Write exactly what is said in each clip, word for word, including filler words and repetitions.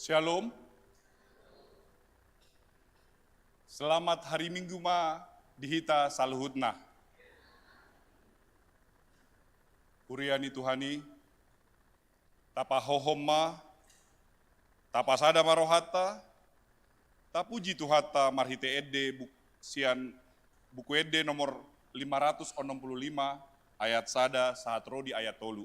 Shalom. Selamat hari Minggu ma di hita saluhutna. Huria ni Tuhan i, tapahohom ma, tapasada ma rohanta, tapuji Tuhanta marhite ende buk-, sian Buku Ende nomor lima ratus onom pulu lima, ayat sada sahat ro di ayat tolu.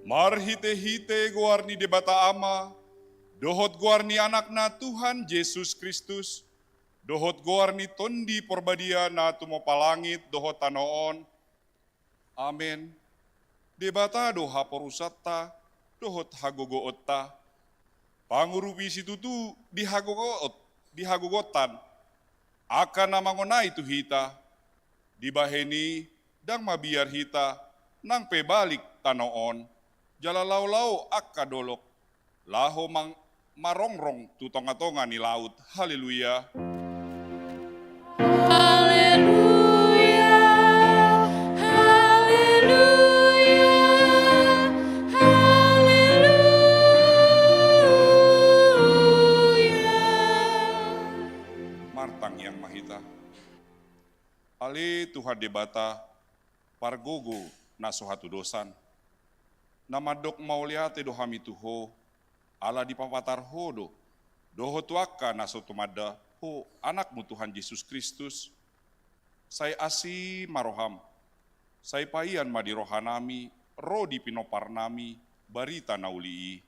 Marhite-hite goar ni Debata Ama, dohot goar ni Anakna Tuhan Jesus Kristus, dohot goar ni Tondi Porbadia na tumompa langit dohot tano on. Amen. Debata do haporusanta dohot hagogoonta. Pangurupi situtu di hagogoon, di hagogoonta angka na mangonai tu hita. Dibahen i ndang mabiar hita nang pe balik tano on, jala laho-laho angka dolok laho mang-, marongrong tu tonga-tonga ni laut. Haleluya. Haleluya, haleluya, haleluya. Martangiang ma hita. Ale Tuhan Debata, pargogo na so hatudosan, na mandok mauliate do hami tu Ho, ala dipapatar Ho do, dohot tu angka na so tumanda Ho, Anakmu Tuhan Jesus Kristus. Sai asi ma roham, sai paean ma di rohanami ro di pinomparnami barita na uli i.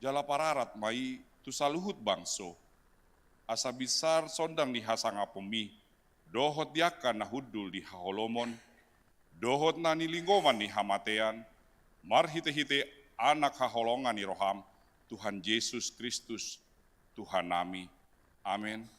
Jala pararat ma i tu saluhut bangso, asa binsar sondang ni hasangaponmi, dohot di angka na hundul di haholomon, dohot na nilingoman ni hamatean, marhite-hite Anak haholongan ni roham, Tuhan Jesus Kristus, Tuhannami. Amen.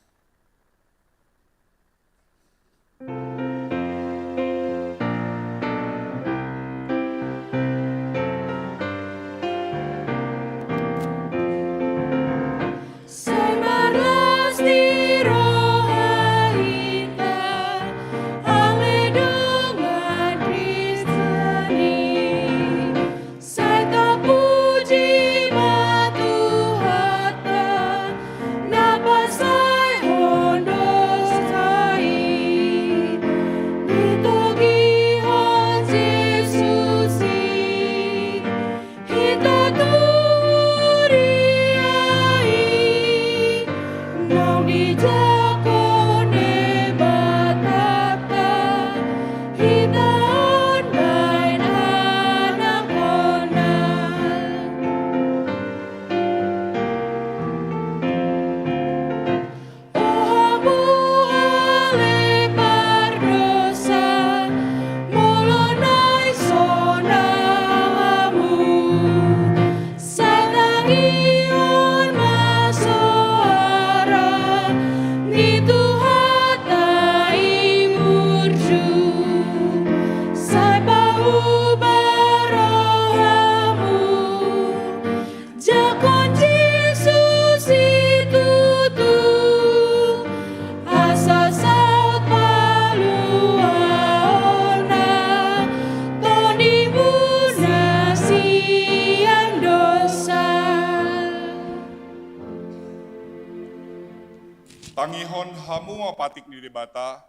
Hamu ma patik ni Debata,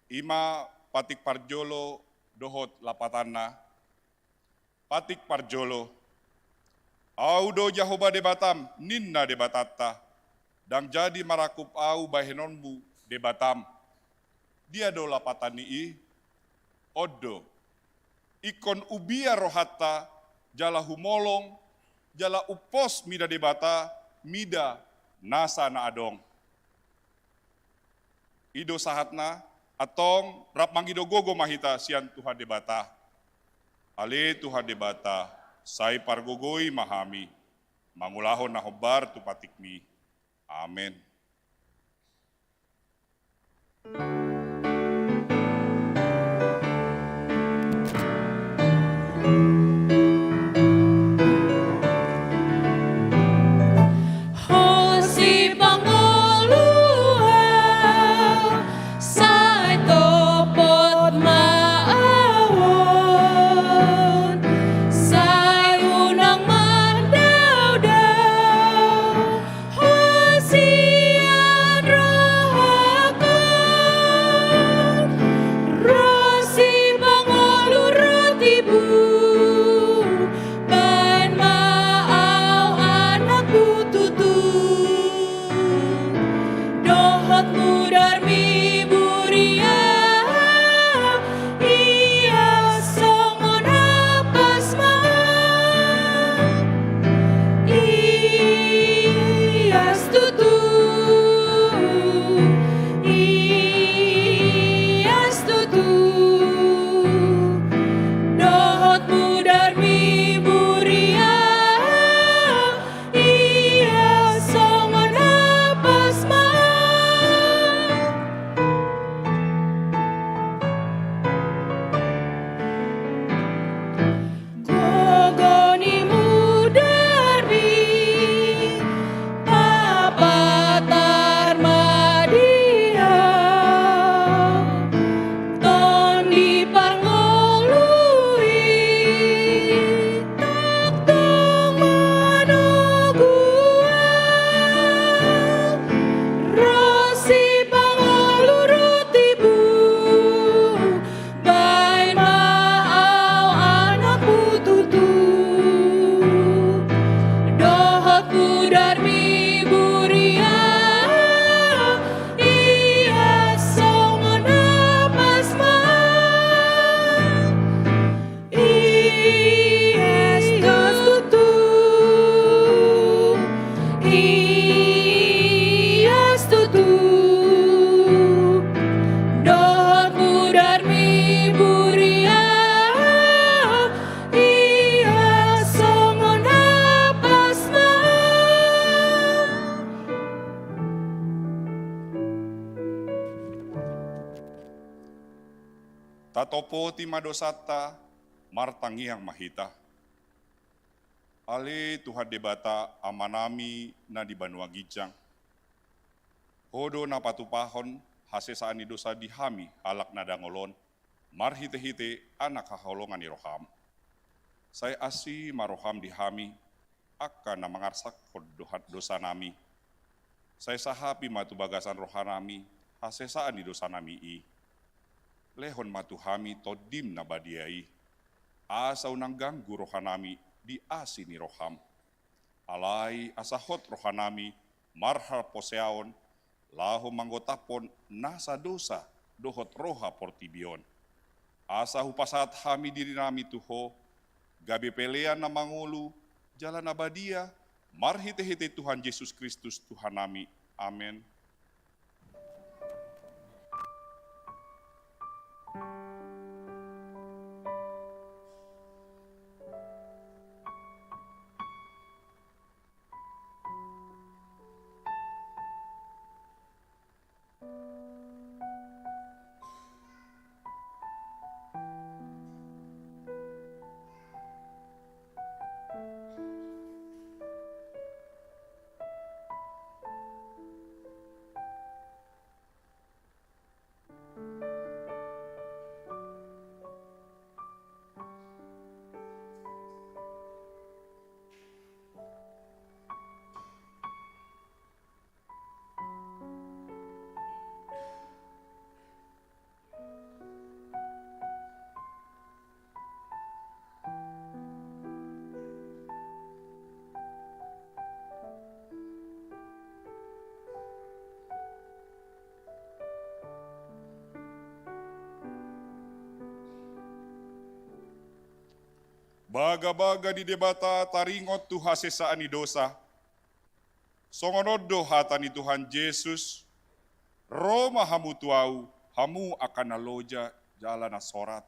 i ma patik parjolo dohot lapatanna. Patik parjolo. Ahu do Jahowa Debatam, ninna Debatanta, ndang jadi marangkup ahu bahenonmu debatam. Dia do lapatan ni i? On do, ingkon hubiar rohanta, jala humolong, jala humpos mida Debata, mida nasa na adong. I do sahatna. Antong rap mangido gogo ma hita sian Tuhan Debata. Ale Tuhan Debata, sai pargogoi ma hami, mangulahon na hombar tu patikmi. Amen. Ho sipangoluan, sai topot ma ahu on, sai unang mandaodao ho sian rohangkon. Ro sipangolu ro tibu, baen ma ahu anakmu tutu. Dohot mudarmi buria, ias songon apas ma. Ias tutu, ias tutu. Dohot mudarmi buria, ias songon apas ma. Gogo ni mudarmi, papatar ma dia. Tondi parngolu i, tongtong manogu ahu. Ro sipangolu ro tibu, baen ma ahu anakmu tutu. Dohot mudarmi buria, ias songon apas ma. Ias tutu, ias tutu. Dohot mudarmi buria, ias songon apas ma. Tatopoti ma dosanta, martangiang ma hita. Ale Tuhan Debata Amanami na di banua ginjang, Ho do na patupahon hasesaan ni dosa di hami halak na dangol on, marhitehite Anak haholongan ni roham. Sai asi ma roham di hami, angka na mangarsakhon doha-, dosanami. Sai sahapi ma tu bagasan rohanami hasesaan ni dosanami i. Lehon ma tu hami Tondim na badia i, asa unang ganggu rohanami di asi ni roham. Alai asa hot rohanami marhaporseaon, laho manggotaphon nasa dosa dohot roha portibi on. Asa hupasahat hami dirinami tu Ho, gabe pelean na mangolu jala na badia, marhitehite Tuhan Jesus Kristus Tuhannami. Amen. Bagabaga ni Debata taringot tu hasesaan ni dosa. Songon on do hata ni Tuhan Jesus: Ro ma hamu tu Ahu, hamu angka na loja jala na sorat,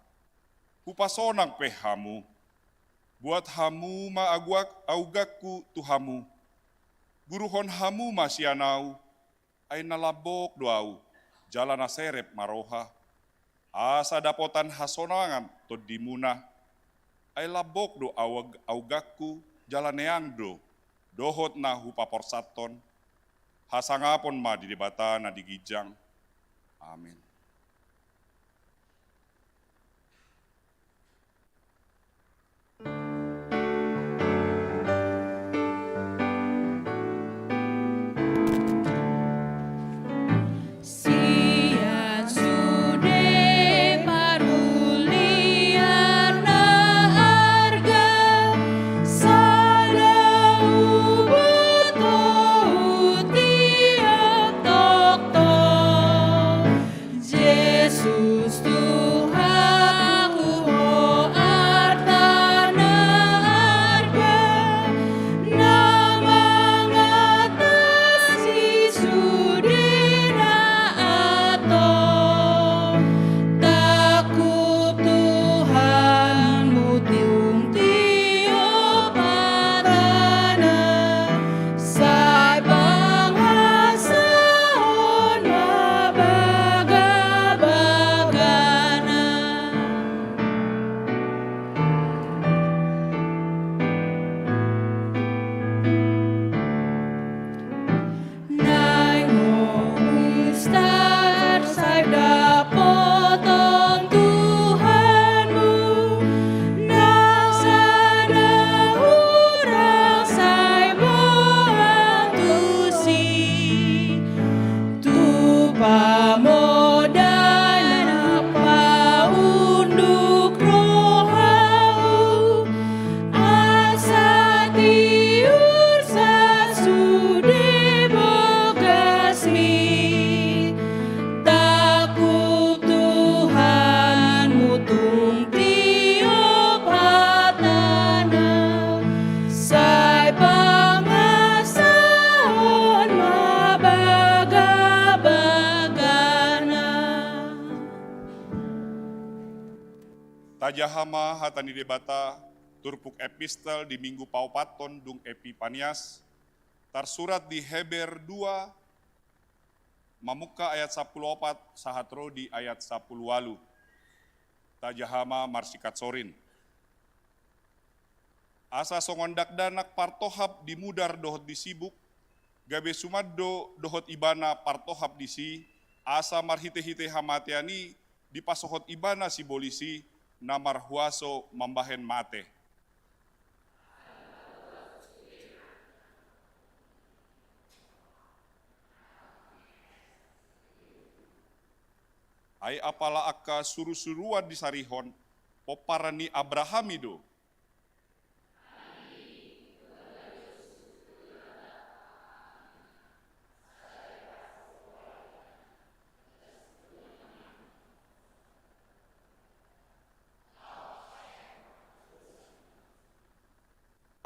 Hupasonang pe hamu. Buat hamu ma augak-, augakku tu hamu. Guruhon hamu ma sian Ahu, ai na lambok do Ahu, jala na serep ma roha. Asa dapotan hasonangan tondimuna, ai lambok do aug-, augakku, jala neang do dohot na hupaporsathon. Hasangapon ma di Debata na di ginjang. Amin. Sian sude parulian na arga, sada huboto tiap tongtong. Jesus Tuhanku, Ho arta na arga, na mangatasi sude na antong. Tangkup Tuhan mutung tiop hatana, sai pangasahon ma bagabagana. Naeng ho hunsar sai dapoton Tuhanmu, na sada hurang sai boan tusi. Tu pamodaina paunduk rohamu, asa tiur sasude bogasmi. Tangkup Tuhan mutung tiop hatana, sai pangasahon ma bagabagana. Tajaha ma hata ni Debata, turpuk epistel di Minggu paopathon dung Epipanias, tarsurat di Heber dua, mamungka ayat sampulu opat sahat ro di ayat sampulu ualu. Tajaha ma marsikat sorin. Asa songon dakdanak partohap di mudar dohot di sibuk, gabe suman do dohot ibana partohap disi, asa marhitehite hamatean i dipasohot ibana sibolis i, na marhuaso mambahen mate. Ai apala angka surusuruan disarihon, pomparan ni Abraham i do.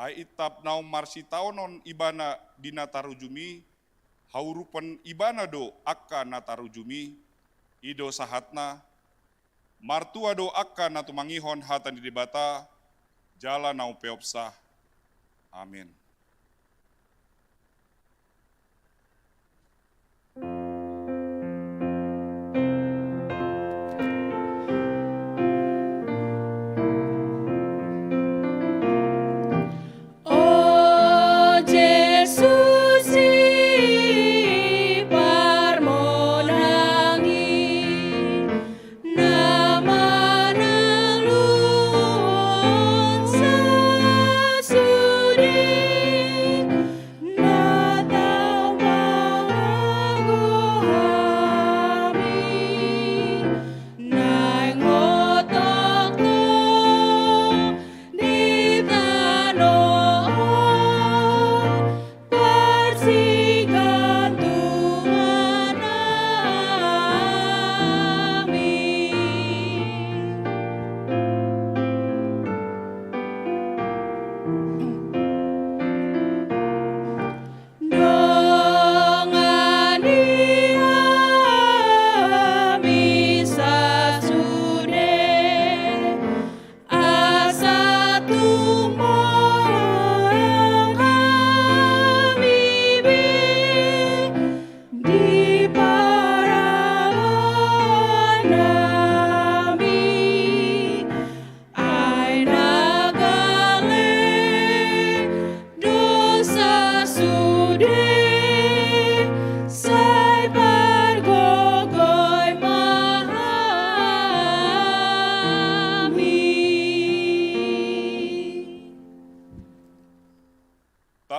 Ai intap naung marsitaonon ibana di na tarujum i, haurupon ibana do angka na tarujum i. I do sahatna. Martua do angka na tumangihon hata ni Debata, jala na umpeopsa. Amin. O Jesus i parmonang i, na manangluhon sasude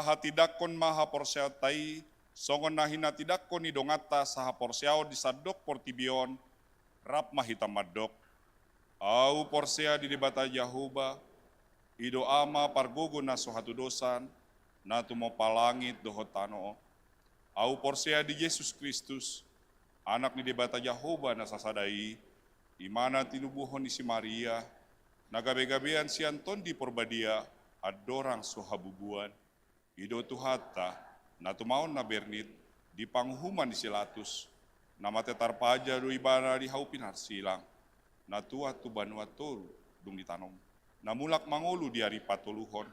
Hatindangkon ma haporseaonta i, songon na hinatindangkon ni donganta sahaporseaon di sandok portibi on, rap ma hita mandok: Ahu porsea di Debata Jahowa, i do Ama pargogo na so hatudosan, na tumompa langit dohot tano on. Ahu porsea di Jesus Kristus, Anak ni Debata Jahowa na sasada i, i ma na tinubuhon ni si Maria, na gabegabean sian Tondi Porbadia, andorang so habubuan. I do Tuhanta, na tumaon na bernit, di panguhuman ni si Latus, na mate tarpaja do Ibana di hau pinarsilang, na tuat tu banua toru dung ditanom, na mulak mangolu di ari patoluhon,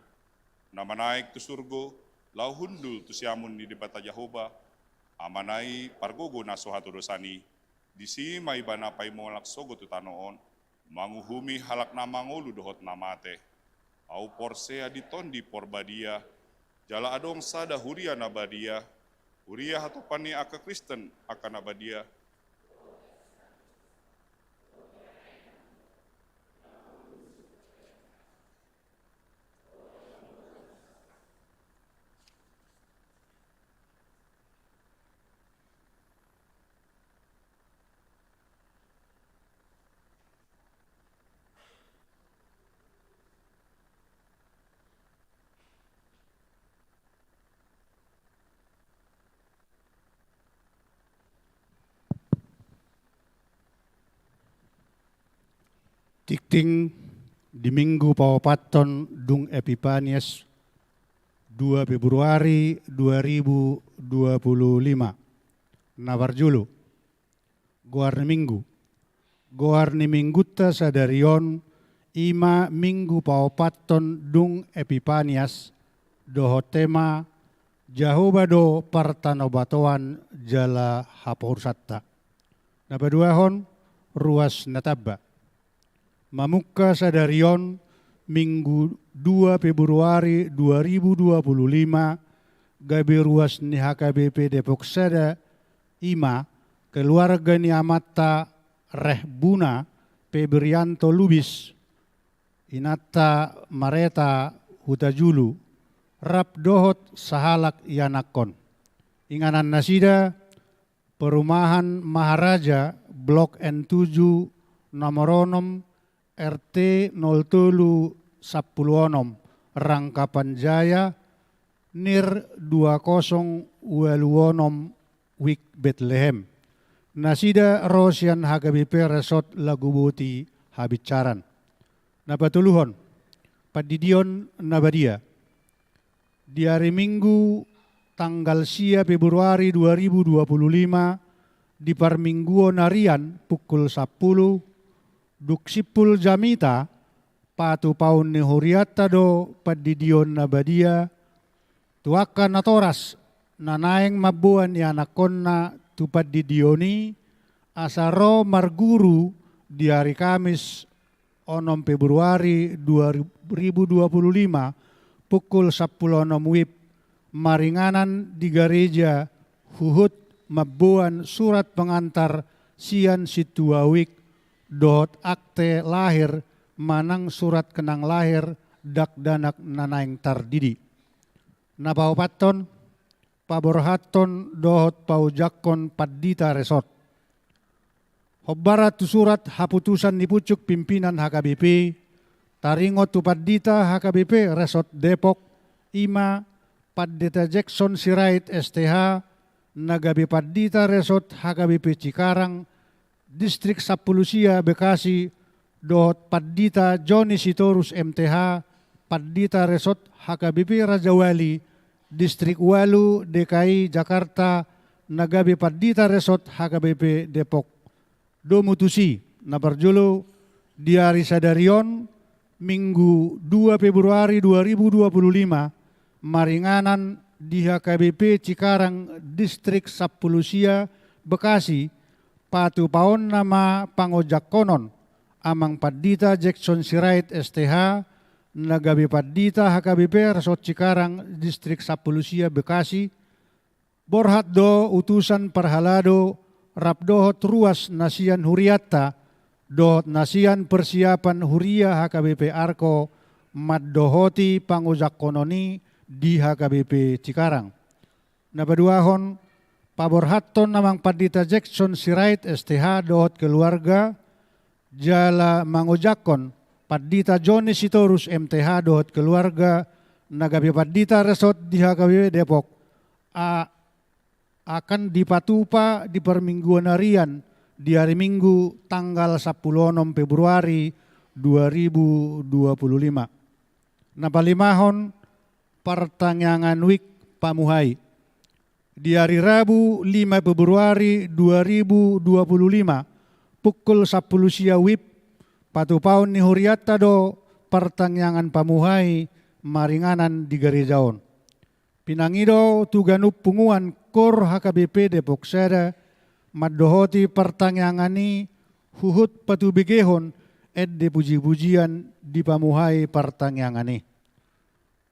na manaek tu surgo, laho hundul tu siamun ni Debata Jahowa, Amana i pargogo na so hatudosan i. Disi ma Ibana paimolak sogot tu tano on, manguhumi halak na mangolu dohot na mate. Ahu porsea di Tondi Porbadia, jala adong sada huria na badia, huria hatopan ni angka Kristen angka na badia. Tingting di minggu paopathon dung Epipanias, dua Februari dua ribu dua puluh lima. Na parjolo, goar ni minggu. Goar ni minggunta sadari on, i ma minggu paopathon dung Epipanias, dohot tema Jahowa do partanobatoan jala haporusanta. Na paduahon, ruas na tamba. Mamungka sadari on, minggu dua Februari dua ribu dua puluh lima, gabe ruas ni H K B P Depok sada, i ma keluarga ni amanta Rehbuna Febrianto Lubis, inanta Mareta Hutajulu, rap dohot sahalak ianakhon. Inganan nasida, Perumahan Maharaja, Blok N tujuh, nomor onom, R T nol tolu sampulu onom, Rangkapan Jaya, NIR dua kosong ualu onom, Wik Betlehem. Nasida ro sian H K B P Resort Laguboti Habincaran. Na patoluhon, pandidion na badia. Di ari Minggu tanggal sia Februari dua ribu dua puluh lima, di parmingguon arian pukul sampulu, dung simpul jamita, patupaon ni hurianta do pandidion na badia tu angka natoras na naeng mamboan ianakhonna tu pandidion i, asa ro marguru di ari Kamis onom Februari dua ribu dua puluh lima, pukul sampulu onom wib, maringanan di gareja huhut mamboan surat pengantar sian sintua wik dohot akte lahir manang surat kenang lahir dakdanak na naeng tardidi. Na paopathon, paborhathon dohot paojakhon pandita resort. Hombar tu surat haputusan ni pucuk pimpinan H K B P, taringot tu pandita H K B P Resort Depok, i ma Pandita Jackson Sirait S T H, na gabe pandita resort H K B P Cikarang, Distrik sampulu sia Bekasi, dohot Pandita Joni Sitorus M T H, Pandita Resort H K B P Rajawali, Distrik ualu D K I Jakarta, na gabe Pandita Resort H K B P Depok. Domu tusi, na parjolo, di ari sadari on, Minggu dua Februari dua ribu dua puluh lima, maringanan di H K B P Cikarang Distrik sampulu sia Bekasi, patupaonna ma pangojakhonon Amang Pandita Jackson Sirait S T H, na gabe pandita H K B P Resort Cikarang Distrik sampulu sia Bekasi, borhat do utusan parhalado rap dohot ruas na sian hurianta, dohot na sian persiapan huria H K B P Arko, mandohoti pangojakhonon i di H K B P Cikarang. Na paduahon, paborhathon Amang Pandita Jackson Sirait, S T H, dohot keluarga, jala mangojakhon Pandita Joni Sitorus, M T H, dohot keluarga, na gabe pandita resort di H K B P Depok, a-, akan dipatupa di parmingguan arian di ari Minggu tanggal sampulu onom Februari dua ribu dua puluh lima. Na palimahon, partangiangan WIB Pamuhai. Di ari Rabu lima Februari dua ribu dua puluh lima, pukul sampulu sia WIB, patupaon ni hurianta do partangiangan Pamuhai maringanan di gareja on. Pinangido tu ganup punguan KOR H K B P Depok Sada, mandohoti partangiangan i huhut patubegehon ende pujipujian di Pamuhai partangiangan i.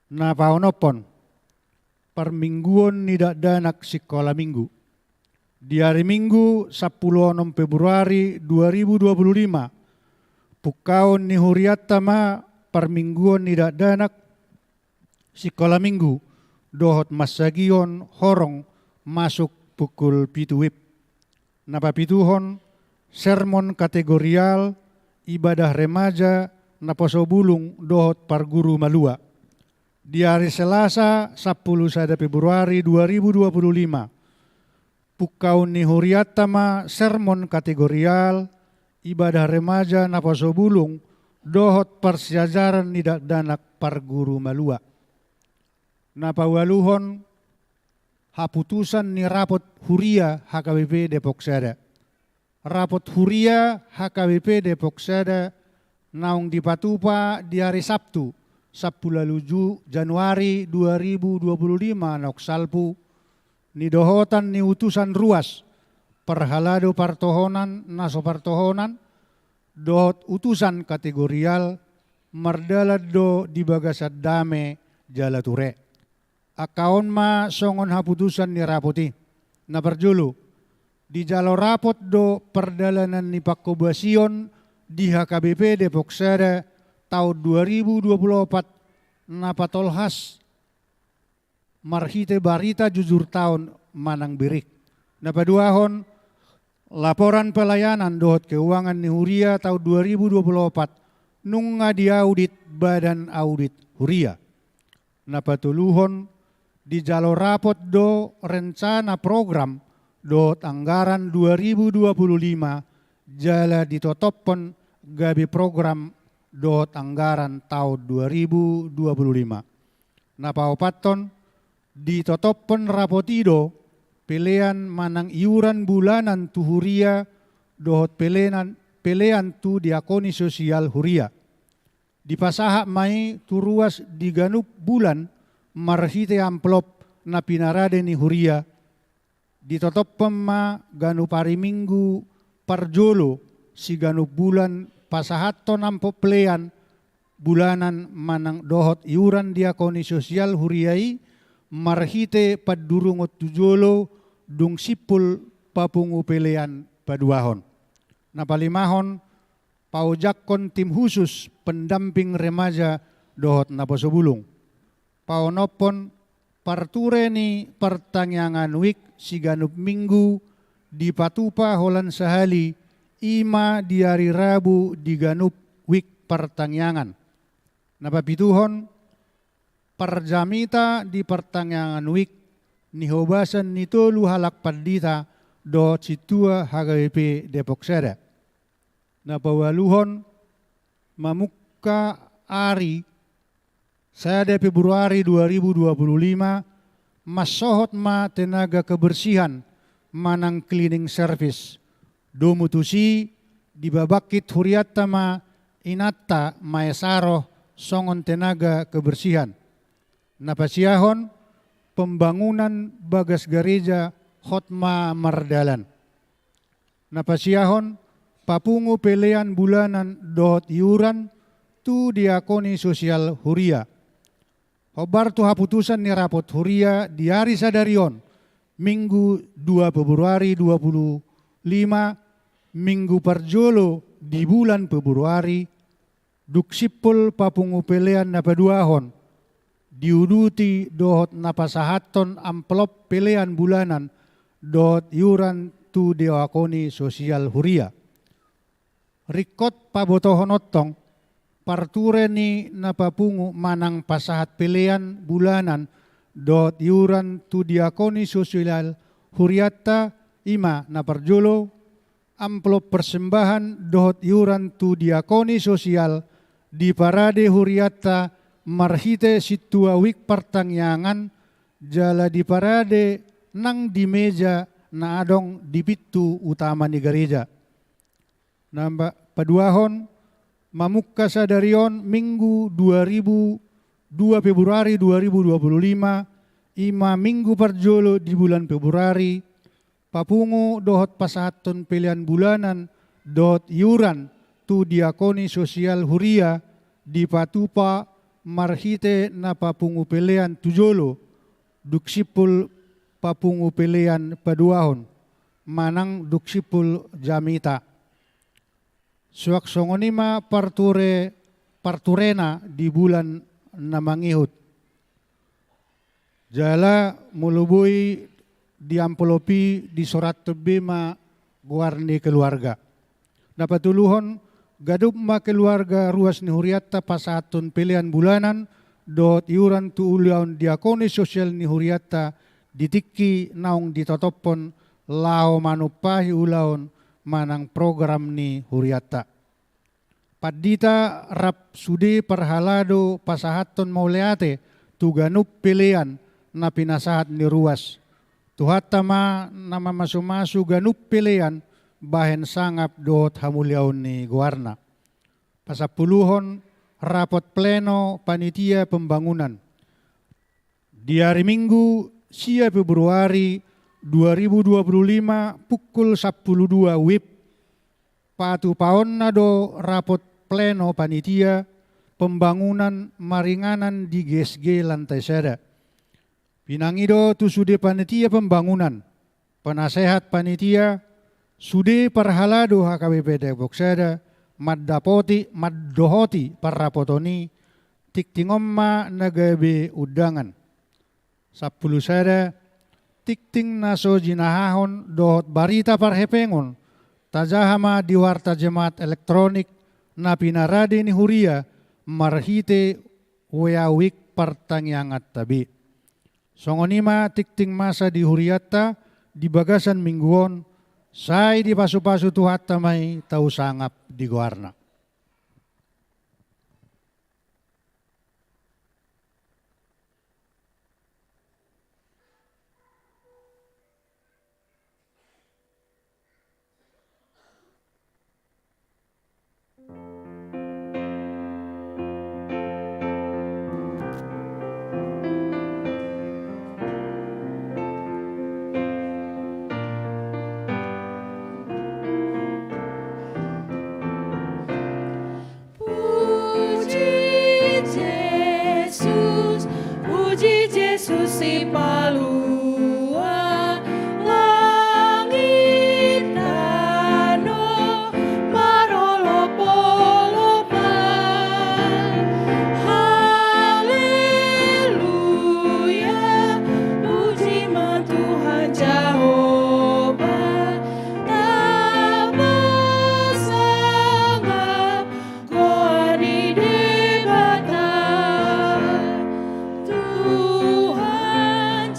Na paonomhon, parmingguon ni dakdanak sikola Minggu. Di ari Minggu sampulu onom Februari dua ribu dua puluh lima, pungkaon ni hurianta ma parmingguon ni dakdanak sikola Minggu dohot mansagihon horong masuk pukul pitu WIB. Na papituhon, sermon kategorial, ibadah remaja, naposo bulung dohot parguru malua. Di ari Selasa sampulu sada Februari dua ribu dua puluh lima, pungkaon ni hurianta ma sermon kategorial, ibadah remaja, naposo bulung dohot parsiajaran ni dakdanak parguru malua. Na paualuhon, haputusan ni rapot huria H K B P Depok Sada. Rapot huria H K B P Depok Sada naung dipatupa di ari Sabtu, sampulu ualu Ju-, Januari dua ribu dua puluh lima naung salpu, nidohotan ni utusan ruas, parhalado partohonan, na so partohonan, dohot utusan kategorial, mardalan do di bagasan dame jala ture. Angka on ma songon haputusan ni rapot i. Na parjolo, dijalo rapot do pardalanan ni pangkobasion di H K B P Depok Sada taon dua ribu dua puluh opat, na patolhas marhite barita jujur taon manang birik. Na paduahon, laporan pelayanan dohot keuangan ni huria taon dua ribu dua puluh opat, nunga diaudit badan audit huria. Na patoluhon, dijalo rapot do rencana program dohot anggaran dua ribu dua puluh lima, jala ditotophon gabe program dohot anggaran taon dua ribu dua puluh lima. Na paopathon, ditotophon rapot i do pelean manang iuran bulanan tu huria dohot pelean, pelean tu diakoni sosial huria. Dipasahat ma i tu ruas di ganup bulan marhite amplop na pinarade ni huria. Ditotophon ma ganup ari Minggu parjolo siganup bulan pasahathon amplop pelean bulanan manang dohot iuran diakoni sosial huria i marhite pandurungon tu jolo dung simpul papungu pelean paduahon. Na palimahon, paojakhon tim khusus pendamping remaja dohot naposo bulung. Paonomhon, parture ni partangiangan WIB siganup Minggu dipatupa holan sahali, i ma di ari Rabu di ganup WIB partangiangan. Na papituhon, parjamita di partangiangan WIB nihobasan ni tolu halak pandita dohot sintua H K B P Depok Sada. Na paualuhon, mamungka ari sada Februari dua ribu dua puluh lima, mansohot ma tenaga kebersihan manang cleaning service. Domu tusi, dibabangkit hurianta ma inanta Mae Saroh songon tenaga kebersihan. Na pasiahon, pembangunan bagas gareja hot ma mardalan. Na pasiahon, papungu pelean bulanan dohot iuran tu diakoni sosial huria. Hombar tu haputusan ni rapot huria di ari sadari on, Minggu dua Februari dua puluh lima, Minggu parjolo di bulan Februari, dung simpul papungu pelean na paduahon, diuduti dohot na pasahathon amplop pelean bulanan dohot iuran tu diakoni sosial huria. Ringkot pabotohon on tong, parture ni na papungu manang pasahat pelean bulanan dohot iuran tu diakoni sosial hurianta, i ma na parjolo, amplop persembahan dohot iuran tu diakoni sosial diparade hurianta marhite sintua wijk partangiangan, jala diparade nang di meja na adong di pintu utama ni gareja. Na paduahon, mamungka sadari on Minggu dua ribu dua Februari dua ribu dua puluh lima, i ma Minggu parjolo di bulan Februari, papungu dohot pasahathon pelean bulanan dohot iuran tu diakoni sosial huria dipatupa marhite na papungu pelean tu jolo, dung simpul papungu pelean paduahon, manang dung simpul jamita. Suang songon i ma parture, parturena di bulan na mangihut. Jala molo boi di amplop i disurathon be ma goar ni keluarga. Na patoluhon, ganup ma keluarga ruas ni hurianta pasahathon pelean bulanan dohot iuran tu ulaon diakoni sosial ni hurianta di tingki naung ditotophon laho manumpahi ulaon manang program ni hurianta. Pandita rap sude parhalado pasahathon mauliate tu ganup pelean na pinasahat ni ruas. Tuhanta ma na mamasumasu ganup pelean bahen sangap dohot hamuliaon ni goarna. Pasampuluhon, rapot pleno panitia pembangunan. Di ari Minggu sia Februari dua ribu dua puluh lima pukul sampulu dua wib, patupaonna do rapot pleno panitia pembangunan maringanan di G S G lantai sada. Pinangido tu sude panitia pembangunan, penasehat panitia, sude parhalado H K B P Depok Sada mandapoti, mandohoti parrapoton i, tingting on ma na gabe undangan. Sampulu sada, tingting na so jinahahon dohot barita parhepengon, tajaha ma di warta jemaat elektronik na pinarade ni huria marhite W A wijk partangianganta be. Songon i ma tingting masa di hurianta di bagasan Minggu on, sai dipasupasu Tuhanta ma i tau sangap di goarna. Puji Jesus, puji Jesus si palua langit tano marolopolopan. Haleluya, puji ma Tuhan Jahowa, tapasangap goar ni Debata, Tuhan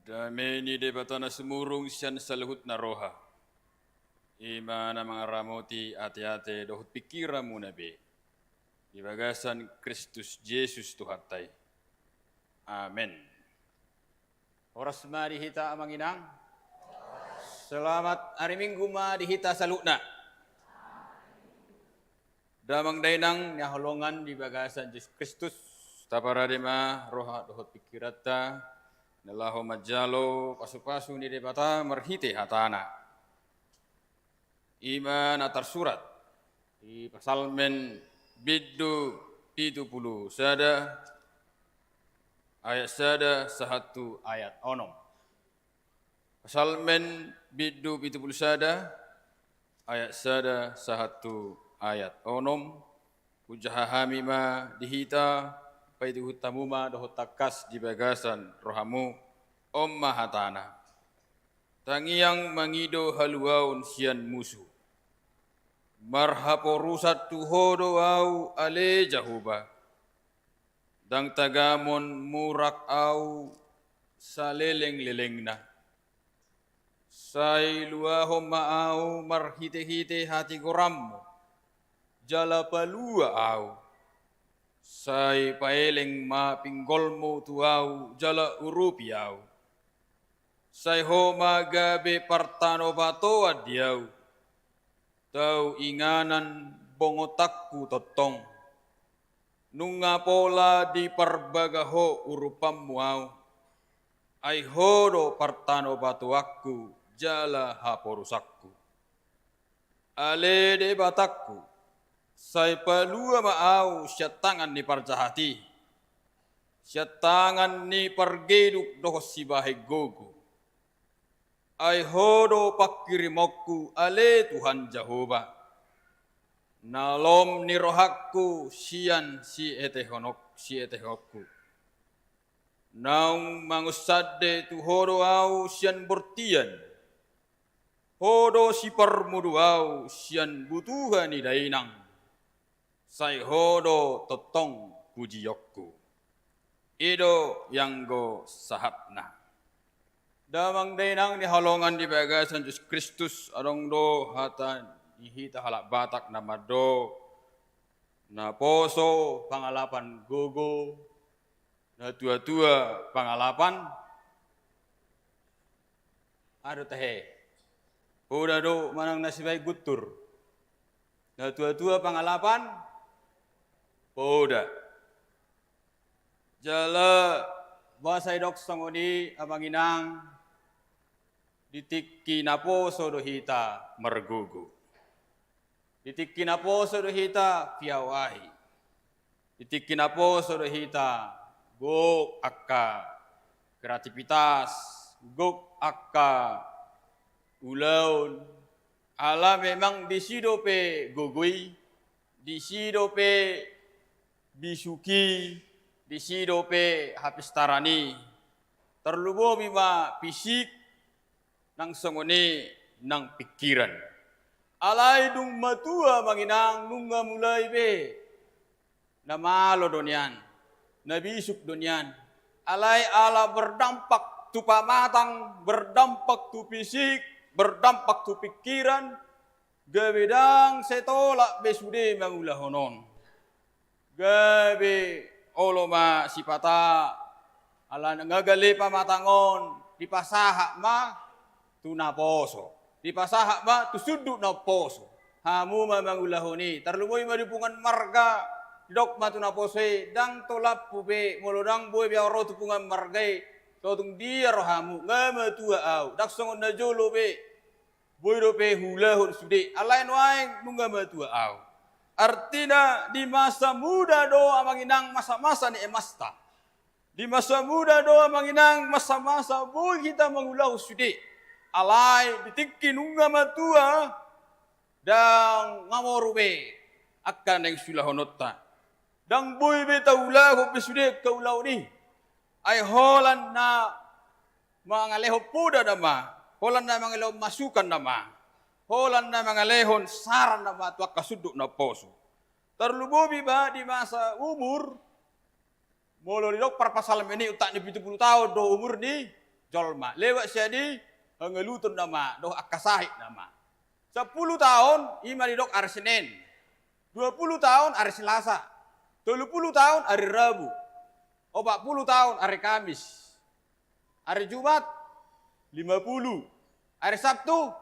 Dame ni Debata na sumurung sian saluhutna roha, i ma na mangaramoti ateate dohot pingkiranmuna be, di bagasan Kristus Jesus Tuhanta i. Amen. Horas ma di hita amang inang. Selamat hari Minggu ma di hita saluhutna. Damang dainang na hinaholongan di bagasan Jesus Kristus, taparade ma roha dohot pingkiranta na laho manjalo pasupasu ni Debata marhite hatana. I ma na tarsurat di Psalmen bindu pitu pulu sada, ayat sada sahat tu ayat onom. Psalmen bindu pitu pulu sada, ayat sada sahat tu ayat onom. Hujaha hami ma di hita, paihutihut hamu ma dohot tangkas di bagasan rohamu. On ma hatana: Tangiang mangido haluaon sian musu. Marhaporusan tu Ho do ahu, ale Jahowa. Ndang tagamon murak ahu salelenglelengna. Sai luahon ma ahu marhitehite hatigoranmu, jala palua ahu. Sai paeleng ma pinggolmu tu ahu jala urupi ahu. Sai Ho ma gabe partanobatoan di ahu, tau inganan bongotanku tongtong. Nunga pola diparbaga Ho urupanmu ahu, ai Ho do partanobatoanku jala haporusanku. Ale Debatangku, sai palua ma ahu sian tangan ni parjahat i, sian tangan ni pargeduk dohot sibahen gogo. Ai Ho do pangkirimonku, ale Tuhan Jahowa, na lom ni rohangku sian sietehonok-, sieteonku. Naung mangunsande tu Ho do ahu sian bortian. Ho do siparmudu ahu sian butuha ni dainang. Sai Ho do tongtong pujionku. I do ianggo sahatna. Damang dainang na hinaholongan di bagasan Jesus Kristus, adong do hata ni hita halak Batak na mandok: Naposo pangalapan gogo, natuatua pangalapan, aha do tahe, poda do manang na sibahen guntur. Natuatua pangalapan, poda. Jala boasa didok songon i amang inang? Di tingki naposo do hita margogo. Di tingki naposo do hita piaoahi. Di tingki naposo do hita gok angka kreativitas, gok angka ulaon. Ala memang disi dope gogo i, disi dope bisuk i, disi dope hapistaran i. Tarlumobi ma fisik, nang songon i nang pingkiran. Alai dung matua amang inang, nunga mulai be, na malo do nian, na bisuk do nian. Alai ala berdampak tu pamatang, berdampak tu fisik, berdampak tu pingkiran, gabe ndang sai tolap be sude mangulahon on. Gabe olo ma sipata, ala nga gale pamatang on, dipasahat ma tu naposo, dipasahat ma tu sundut naposo. Hamu ma mangulahon i, tarlumobi ma di punguan marga, didok ma tu naposo i: Ndang tolaphu be, molo ndang boi be ahu ro tu punguan marga i, so tung dia rohamu? Nga matua ahu, ndang songon na jolo be. Boi dope huulahon sude, alai nuaeng nunga matua ahu. Artina, di masa muda do amang inang masa-masa ni emasta. Di masa muda do amang inang masa-masa boi hita mangulahon sude. Alai di tingki nunga matua, ndang nga moru be angka naeng siulahononta. Ndang boi be taulahon be sude angka ulaon i. Ai holan na mangalehon poda nama, holan na mangalehon masukan nama, holan na mangalehon saran nama tu angka sundut naposo. Tarlumobi ma di masa umur, molo didok parpsalmen i, untat ni pitu pulu taon do umur ni jolma. Lewat sian i, hangaluton nama dohot angka sahit nama. Sampulu taon, i ma didok ari Senen. Dua pulu taon ari Selasa. Tolu pulu taon ari Rabu. Opat pulu taon ari Kamis. Ari Jumat, lima pulu. Ari Sabtu,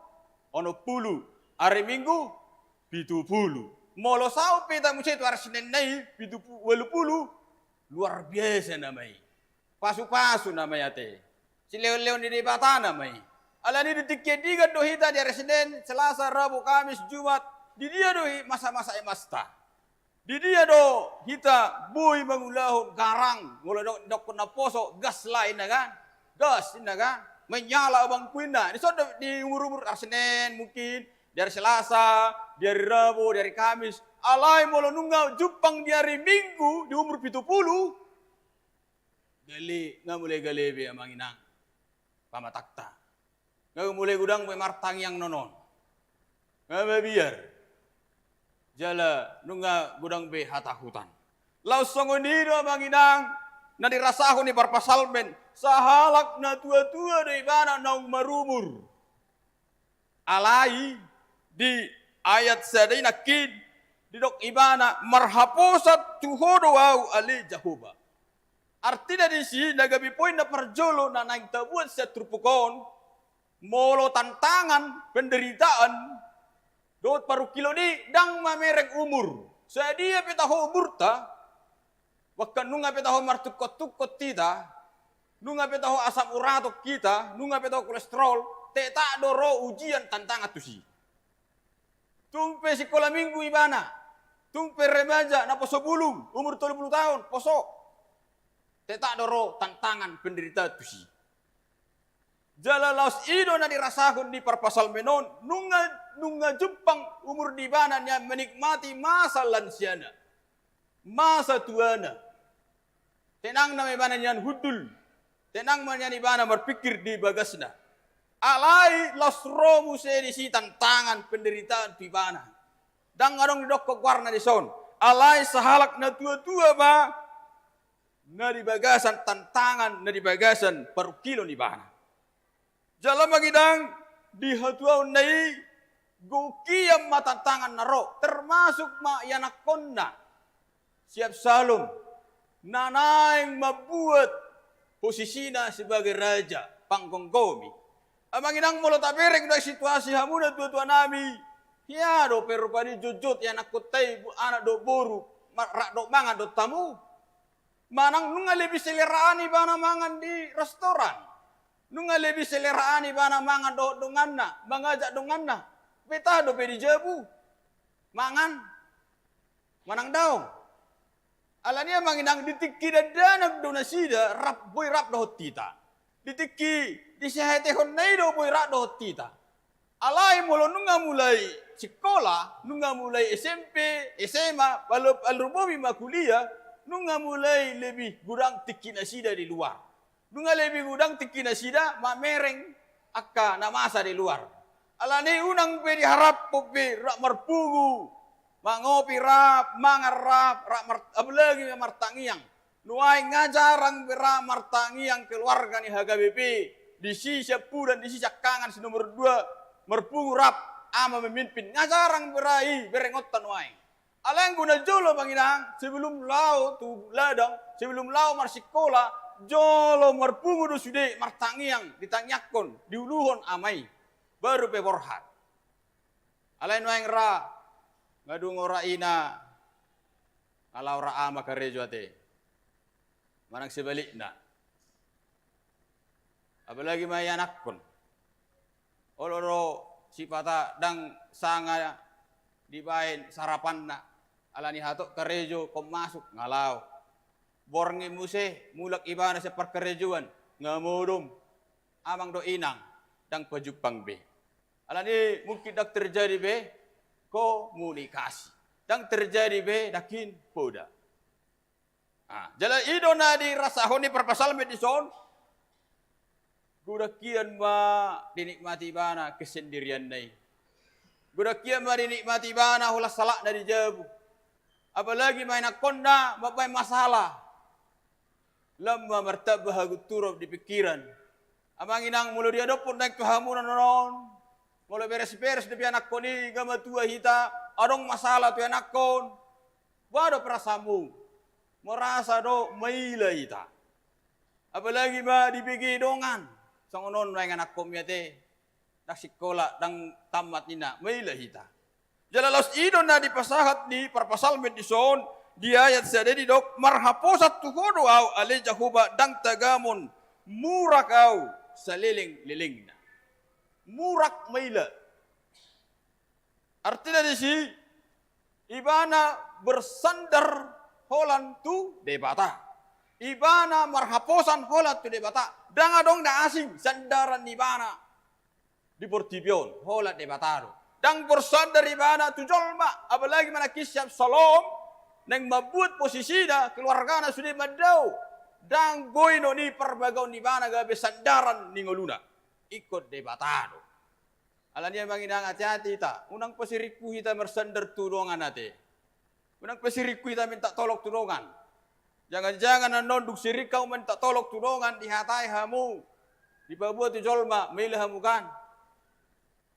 onom pulu. Ari Minggu, pitu pulu. Molo saut pe hita muse tu ari Senen na i, pitu pulu, ualu pulu, luar biasa nama i. Pasu-pasu nama i ate. Silehon-lehon ni Debata nama i. Alani di tingki andigan do hita di ari Senen, Selasa, Rabu, Kamis, Jumat. Di dia do i masa-masa emasta. Di dia do hita boi mangulahon garang, molo do-, dokkon na poso, gas lah inna kan? Gas inna kan? Menyala abangku inna. Di son do di umur-umur ari Senen mungkin, di ari Selasa, di ari Rabu, di ari Kamis. Alai molo nunga jumpang di ari Minggu, di umur pitu pulu, gale, nga mulai gale be amang inang pamatangta. Nga mulai godang be martangiang nonon. Nga mabiar. Jala nunga godang be hatahutan. Laos songon i do amang inang na dirasahon ni parpsalmen, sahalak na tua-tua do ibana naung marumur. Alai di ayat sada i nangkin didok ibana, marhaposan tu Ho do ahu ale Jahowa. Artina disi na gabe poin na parjolo na naeng tabuat sian turpuk on, molo tantangan, penderitaan, dohot parungkilon i ndang mamereng umur. Sadia pe taho umurta, bahkan nunga pe taho martungkot-tungkot hita, nunga pe taho asam urat hita, nunga pe taho kolesterol, tetap do ro ujian tantangan tusi. Tung pe sikola minggu ibana, tung pe remaja na poso bulung, umur tolu pulu taon, poso. Tetap do ro tantangan penderitaan tusi. Jala laos i do na dirasahon ni parpsalmen on, nunga, nunga jumpang umur di ibana nian menikmati masa lansiana, masa tuana. Tenang nama ibana nian hundul, tenang ma nian ibana marpingkir di bagasna. Alai laos ro muse disi tantangan penderitaan tu ibana. Ndang adong didokkon goarna dison. Alai sahalak na tua-tua ma na di bagasan tantangan, na di bagasan parungkilon ibana. Jala amang inang, di hatuaonna i, gok hian ma tantangan na ro, termasuk ma ianakhonna si Absalom, na naeng mambuat posisina sebagai raja, panggomgomi. Amang inang, molo tabereng do situasi hamu na tua-tua nami, hea dope rupani jotjot ianakhonta i, anak dohot boru, ma-, rap dohot mangan dohot hamu. Manang nunga lebih seleraan ibana mangan di restoran. Nunga lebih seleraan ibana mangan dohot donganna, mangajak donganna. Betah dope di jabu mangan, manang daong. Alani i amang inang, di tingki dakdanak do nasida rap, boi rap dohot hita. Di tingki di sihaetehonna i do boi rap dohot hita. Alai molo nunga mulai sikola, nunga mulai S M P, S M A, pala-, pala rumobi ma kuliah, nunga mulai lebih godang tingki nasida di luar. Nunga lebih godang tingki nasida mamereng angka na masa di luar. Alani i unang pe diharap pe rap marpungu, mangopi rap, mangan rap, rap mar-, apalagi martangiang. Nuaeng nga jarang be ra martangiang keluarga ni H K B P, disi siampudan, disi siangkangan, si nomor dua, marpungu rap, ama memimpin, nga jarang be ra i berengonta nuaeng. Alai anggo na jolo amang inang, sebelum laho tu ladang, sebelum laho marsikola, jolo marpungu do sude martangiang, ditangiangkon, diuluhon ama i, baru pe borhat. Alai nuaeng ra, nga dung ora ina, nga laho ra ama karejo ate. Manang sebalikna. Apalagi ma ianakhon. Olo do sipata ndang sanga dibaen sarapanna. Alani hatop karejo, ingkon masuk, nga laho. Borngin muse, mulak ibana sian parkarejoan, nga modom. Amang dohot inang, ndang pajumpang be. Alani mungkin ndang terjadi be komunikasi. Ndang terjadi be nangkin poda. Ah, jala i do na dirasahon ni parpsalmen dison. Godang hian ma dinikmati ibana kesendirianna i. Godang hian ma dinikmati ibana holan salakna di jabu. Apalagi ma ianakhonna mambaen masalah. Lam ma martamba hagunturon di pingkiran. Amang inang, molo diadophon naeng tu hamu na on, molo beres-beres dope anakkon i, nga matua hita, adong masalah tu anakkon, boha do perasaanmu? Merasa do maila hita? Apalagi ma dibege dongan, songon on naeng anakkonmi ate, ndang sikola, ndang tamat ninna, maila hita. Jala laos i do na dipasahat ni parpsalmen dison, di ayat sada didok, marhaposan tu Ho do ahu ale Jahowa, ndang tagamon, murak ahu saleleng-lelengna. Murak maila. Artina disi, ibana bersandar holan tu Debata. Ibana marhaposan holan tu Debata. Ndang adong na asing sandaran ni ibana di portibi on, holan Debata do. Ndang bersandar ibana tu jolma, apalagi ma nangkin si Absalom, naeng mambuat posisina, keluargana sude mandao. Ndang boi non i parbagaon ni ibana gabe sandaran ni ngoluna. Ingkon Debata do. Alani i amang inang, hati-hati hita, unang pasiringku hita marsandar tu dongan ate. Unang pasiringku hita minta tolong tu dongan. Jangan-jangan annon dung siring hamu minta tolong tu dongan, dihatai hamu, dipaboa tu jolma, maila hamu kan.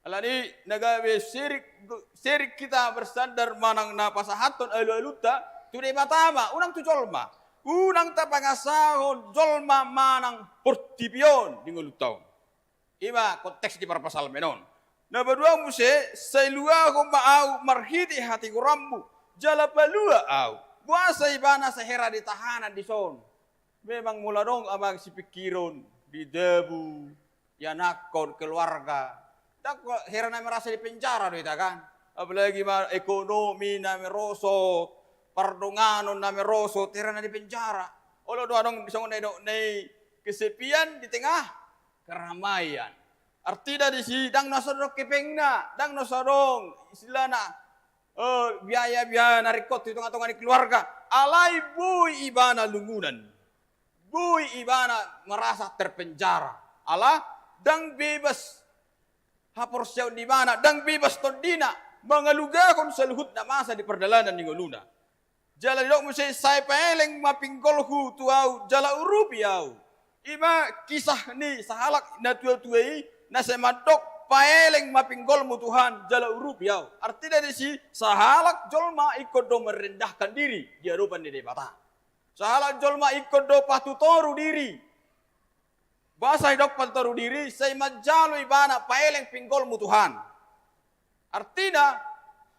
Alani i na gabe siring, siring hita marsandar manang na pasahathon alu-alunta tu Debata ma, unang tu jolma. Unang tapangasahon jolma manang portibi on di ngolunta on. I ma konteks ni parpsalmen on. Na paduahon muse, sai luahon ma ahu marhite hatigoranmu, jala palua ahu. Boasa ibana sai hera ditahanan dison? Memang molo adong amang sipingkiron, di jabu, ianakhon, keluarga, ndang hera na merasa di penjara do hita kan? Apalagi ma ekonomi na merosot, pardonganon na merosot, hera na di penjara. Olo do adong songon na didok na i, kesepian di tengah keramaian. Artina disi, ndang na so adong hepengna, ndang na so adong istilahna, eh, biaya-biaya na ringkot di tonga-tonga ni keluarga. Alai boi ibana lungunan. Boi ibana merasa terpenjara. Ala ndang bebas haporseaon ni ibana, ndang bebas tondina mangalugahon saluhut na masa di pardalanan ni ngoluna. Jala didok muse, sai paeleng ma pinggolhu tu ahu jala urupi ahu. I ma kisah ni sahalak na tua-tua i, na sai mandok, paeleng ma pinggolmu Tuhan jala urupi ahu. Artina disi, sahalak jolma ingkon do merendahkan diri di adopan ni Debata. Sahalak jolma ingkon do patutoru diri. Boasa didok patutoru diri? Sai manjalo ibana paeleng pinggolmu Tuhan. Artina,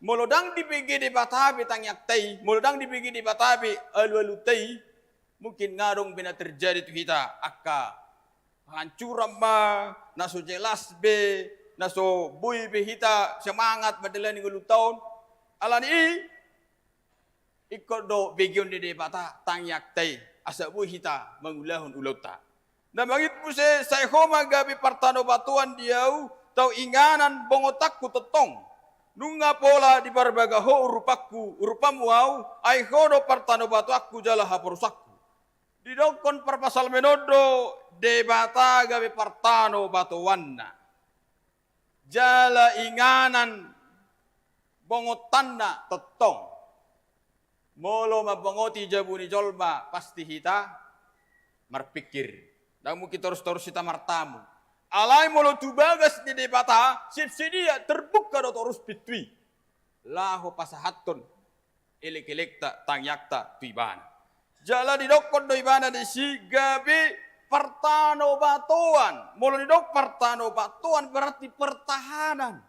molo ndang dibege Debata be tangiangta i, molo ndang dibege Debata be alu-alunta i, mungkin nga adong be na terjadi tu hita angka hahancuran ma, na so jelas be, na so boi be hita semangat mandalani ngolunta on. Alani i, ingkon do begeon ni Debata tangiangta i, asa boi hita mangulahon ulaonta. Na mangihut muse, sai Ho ma gabe partanobatoan di ahu, tau inganan bongotanku tongtong. Nunga pola diparbaga Ho urupanku, urupanmu ahu, ai Ho do partanobatoanku jala haporusanku. Didokkon parpsalmen on do, Debata gabe partanobatoanna jala inganan bongotanna tongtong. Molo mambongoti jabu ni jolma, pasti hita marpingkir. Ndang mungkin torus-torus hita martamu. Alai molo tu bagas ni Debata, siap sedia, terbuka do torus pintu i. Laho pasahathon elek-elekta, tangiangta tu ibana. Jala didokkon do ibana disi gabe partanobatoan. Molo didok partanobatoan berarti pertahanan.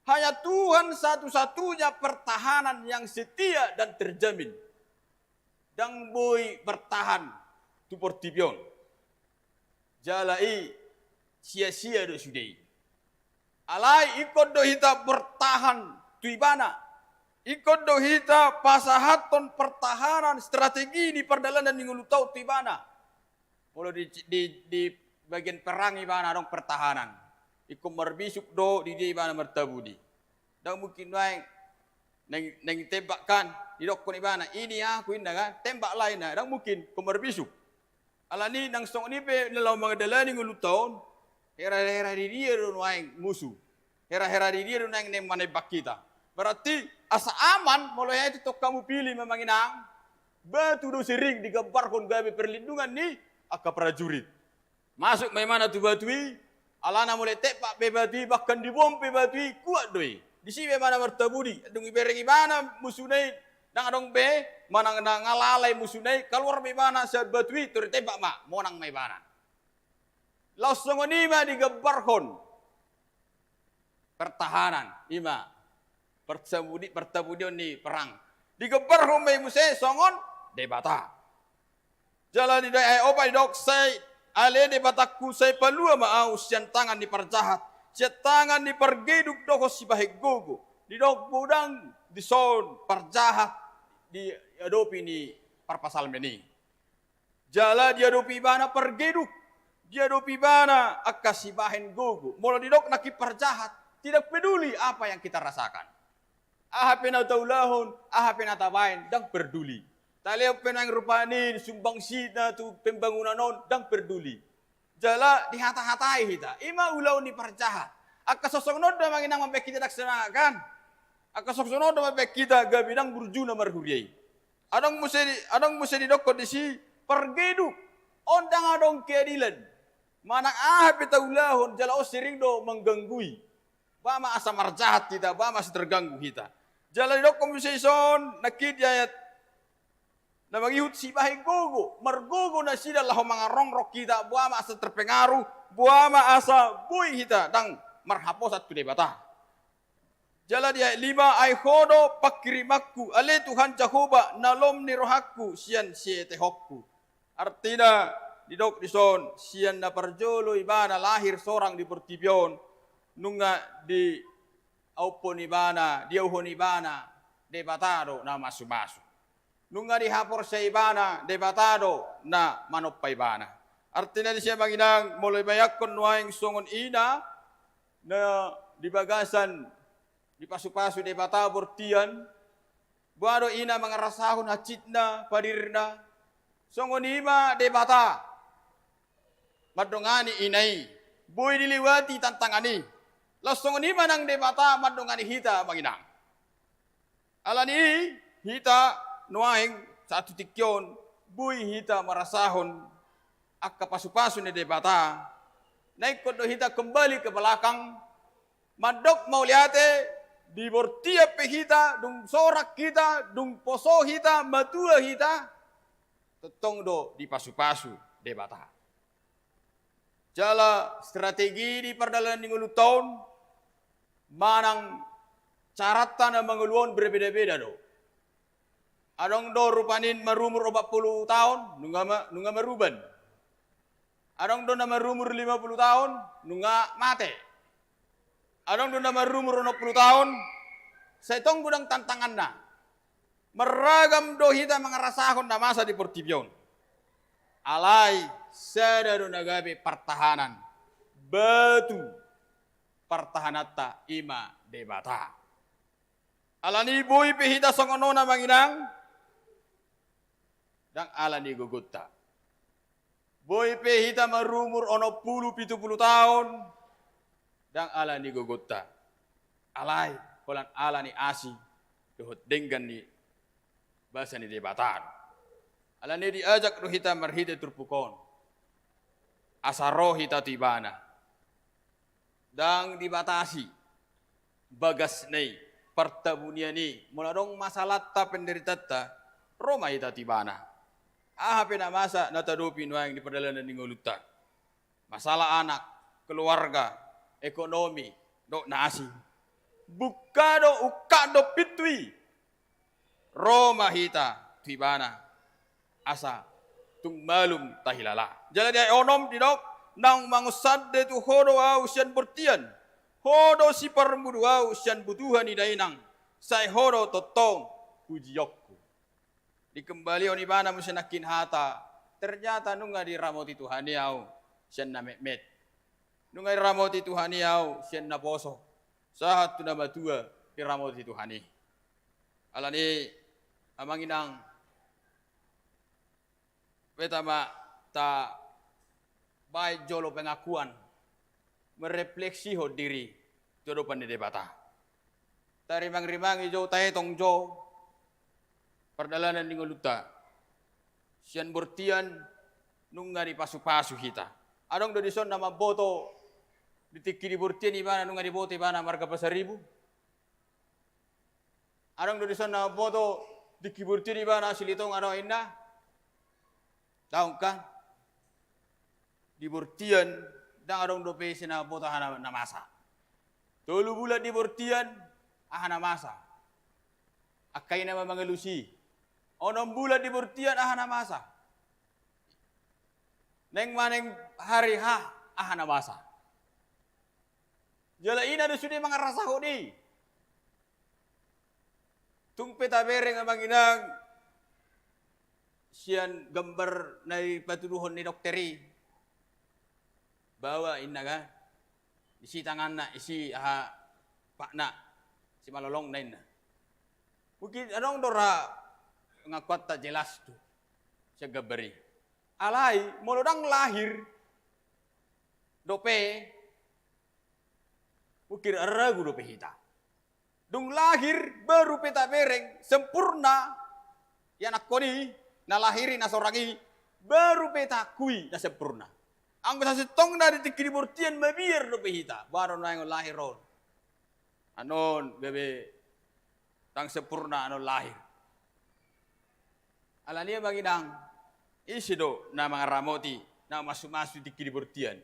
Hanya Tuhan satu-satunya pertahanan yang setia dan terjamin. Ndang boi bertahan tu portibi on. Jala i sia-sia do sude i. Alai ingkon do hita bertahan tu ibana. Ingkon do hita pasahathon pertahanan strategi ni pardalanan ni ngolunta on tu ibana. Molo di, di, di bagian perang ibana adong pertahanan. Ingkon marbisuk do di dia ibana martabuni. Ndang mungkin nuaeng naeng, naeng tembak kan, didokkon ibana, "Ini aku," inna kan, tembak lah inna, ndang mungkin, ingkon marbisuk. Alani ndang songon i pe na laho mandalani ngolunta on, hera-hera di dia do nuaeng musu. Hera-hera di dia do nuaeng naeng manembak hita. Berarti asa aman, molo hea i tongtong hamu pilih ma amang inang, batu do sering digambarhon gabe perlindungan ni angka prajurit. Masuk ma ibana tu batu i, alana molo ditempak pe batu i, bahkan dibom pe batu i, kuat do i. Disi pe ibana martabuni, dung dibereng ibana musuna i, ndang adong be manang na mangalahon musuna i, kaluar ma ibana sian batu i, tor ditempak ma, monang ma ibana. Laos songon i ma digambarhon pertahanan, i ma partabuni-, partabunion ni perang. Digambarhon ma i muse songon Debata. Jala di ayat opat didok, sai ale Debatangku, sai palua ma ahu sian tangan ni parjahat, sian tangan ni pargeduk dohot sibahen gogo. Didok godang dison parjahat diadopi ni parpsalmen i. Jala diadopi ibana pargeduk, diadopi ibana angka sibahen gogo. Molo didok nangkin parjahat, tidak peduli apa yang kita rasakan. Aha pe na taulahon, aha pe na tabaen, ndang perduli. Talehon pe nang rupani sumbangsina tu pembangunan on, ndang perduli. Jala dihata-hatai hita, i ma ulaon ni parjahat. Angka songon on do amang inang mambaen hita ndang semangat, kan? Angka songon on do mambaen hita gabe ndang burju na marhuria i. Adong muse di, adong muse didokkon disi pargeduk. On ndang adong keadilan. Manang aha pe taulahon jala on sering do mangganggui. Boha ma asa marjahat hita, boha ma asa terganggu hita. Jala didokkon muse dison nangkin di ayat na mangihut, sibahen gogo, margogo nasida laho mangarongrong hita, boha ma asa terpengaruh, boha ma asa boi hita ndang marhaposan tu Debata. Jala di ayat lima, ai Ho do pangkirimanku, ale Tuhan Jahowa, na lomo ni rohangku sian sietehonku. Artina, didok dison, sian na parjolo ibana lahir sorang di portibi on, nunga diadophon ibana, diadophon ibana Debata do na mamasu-masu. Nunga dihaporseai ibana, Debata do na manompa ibana. Artina disi amang inang, molo dibayanghon nuaeng songon ina na di bagasan dipasu-pasu Debata bortian, boha do ina mangarasahon hansitna, padirna, songon i ma Debata mandongani ina i, boi dilewati tantangan i. Laos songon i ma nang Debata mandongani hita amang inang. Alani i hita nuaeng saat tu tingki on, boi hita marasahon angka pasu-pasu ni Debata. Na ingkon do hita kembali ke belakang, mandok mauliate, di bortian pe hita, dung sorang hita, dung poso hita, matua hita, tongtong do dipasu-pasu Debata. Jala strategi di pardalanan ni ngolunta on, manang caranta na mangolu on berbeda-beda do. Adong do rupani marumur opat pulu taon, nunga ma-, nunga maruban. Adong do na marumur lima pulu taon, nunga mate. Adong do na marumur onom pulu taon, sai tong godang tantanganna. Marragam do hita mangarasahon na masa di portibi on. Alai sada do na gabe partahanan. Batu partahananta i ma Debata. Alani i boi pe hita songon on amang inang, ndang ala ni gogonta. Boi pe hita marumur onom pulu, pitu pulu taon, ndang ala ni gogonta. Alai, holan ala ni asi dohot denggan ni basa ni Debata do. Alani i diajak do hita marhite turpuk on, asa ro hita tu Ibana. Ndang dibatasi bagasna i, partabunian i, molo adong masalahta, penderitaanta, ro ma hita tu Ibana. Aha pe na masa na taadopi nuaeng di pardalanan ni ngolunta. Masalah anak, keluarga, ekonomi, dohot na asing. Buka do, ungkap do pintu i. Ro ma hita tu Ibana, asa tung malum tahilala. Jala di ayat onom didok, naung mangonsande tu Ho do ahu sian bortian, Ho do siparmudu ahu sian butuha ni dainang, sai Ho do tongtong pujionku. Dikembalihon ibana muse nangkin hata, ternyata nunga diramoti Tuhan i ahu sian na metmet. Nunga diramoti Tuhan i ahu sian na poso, sahat tu na matua diramoti Tuhan i. Alani i, amang inang, beta ma tabaen jolo pengakuan, merefleksihon diri tu adopan ni Debata. Tarimang-rimangi jo, taetong jo pardalanan ni ngolunta. Sian bortian nunga dipasupasu hita. Adong do dison na mamboto di tingki di bortian ibana nunga diboto ibana marga Pasaribu? Adong do dison na mamboto di tingki bortian ibana Silitonga do inna? Daong kan? Di bortian ndang adong dope ise na mamboto aha na, na masa. Tolu bulan di bortian, aha na masa. Angka i na mangalusi. Onom bulan di bortian, aha na masa. Naeng manang hari H, aha na masa. Jala i na do sude mangarasahon i. Tung pe tabereng amang inang sian gambar na dipatuduhon ni dokter i. Baoa inna kan. Isi tanganna, isi aha patna. Isi malolongna inna. Mungkin adong do ra pengakuanta jelas tu sian gambar i. Alai, molo ndang lahir dope, mungkin ragu dope hita. Dung lahir, baru pe tabereng sempurna ianakhon i, na lahir i, na sorang i, baru pe taakui na sempurna. Anggo sasintongna di tingki di bortian mabiar dope hita, baru naeng lahir on. Anon gabe ndang sempurna anon lahir. Alani i amang inang, ise do na mangaramoti na mamasu-masu tingki di bortian?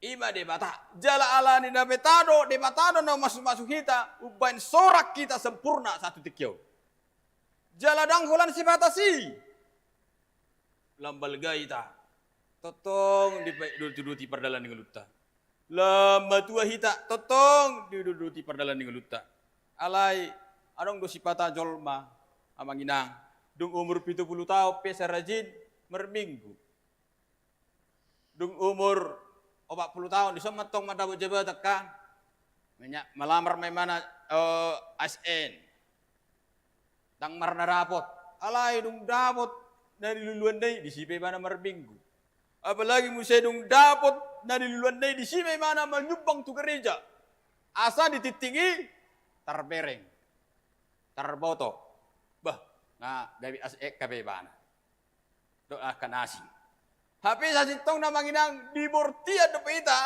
I ma Debata. Jala alani na Debata do, Debata do na mamasu-masu hita, umbahen sorang hita sempurna sahat tu tingki on. Jala ndang holan sebatas i. Lam balga hita, tongtong dipa-, doti-doti pardalan ni ngolunta. Lam matua hita, tongtong didoti-doti pardalan ni ngolunta. Alai, adong do sipata jolma, amang inang, dung umur pitu pulu taon pe sai rajin marminggu. Dung umur opat pulu taon, dison ma antong mandapot jabatan kan. Menya-, malamar ma imana, eh, A S N. Ndang marna dapot. Alai dung dapot na niluluanna i, disi pe ibana marminggu. Apalagi muse dung dapot na niluluanna i, disi pe ibana manyumbang tu gereja. Asa di tingting i tarbereng, tarboto. Bah, na gabe A S N pe ibana. Dohot angka na asing. Hape sasintongna amang inang di bortian dope hita,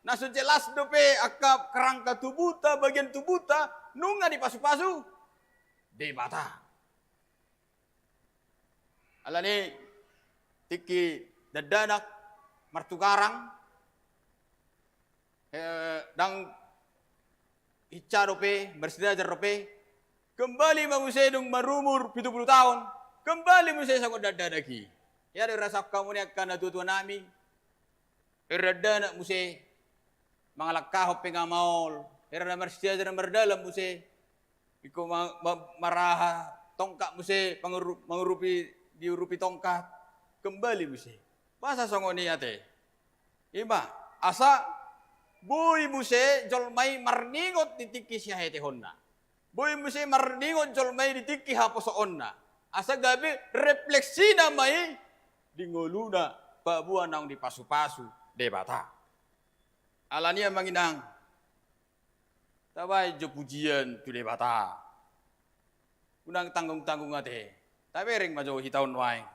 na so jelas dope angka kerangka tubuhta, bagian tubuhta, nunga dipasu-pasu Debata. Alani tingki dakdanak martugarang, eh, ndang hinsa dope, marsiajar dope, kembali ma muse dung marumur pitu pulu taon, kembali muse songon dakdanak i. Ia do rasaon hamu ni angka natua-tua nami, hera dakdanak muse, mangalangkahon pe nga maol, hera na marsiajar na mardalan muse, ingkon ma-, ma-, maraha tongkat muse, panguru-, mangurupi, diurupi tongkat, kembali muse. Boasa songon i ate? I ma, asa boi muse jolma i marningot di tingki sihaetehonna. Boi muse marningot jolma i di tingki haposoonna. Asa gabe refleksina ma i di ngoluna paboa naung dipasu-pasu Debata. Alani i amang inang, tabaen jo pujian tu Debata. Unang tanggung-tanggung ate. Tabereng ma jo hita on nuaeng.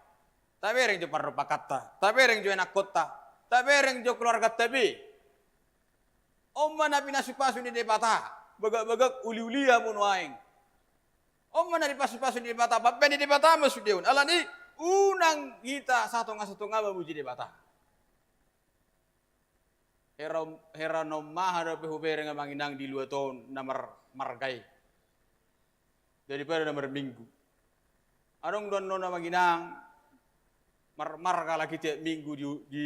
Tabereng jo pardompakhonta. Tabereng jo ianakkonta. Tabereng jo keluarganta be. On ma na pinasu-pasu ni Debata. Bagak-bagak uli-uli hamu nuaeng. On ma na dipasu-pasu ni Debata. Pambaen ni Debata ma sude on. Alani i unang hita satonga-satonga mamuji Debata. Hera, hera na ummaha dope hubereng amang inang di luat on na mar-, marga i daripada na marminggu. Adong do annon amang inang mar-, marga lagi tiap minggu di, di,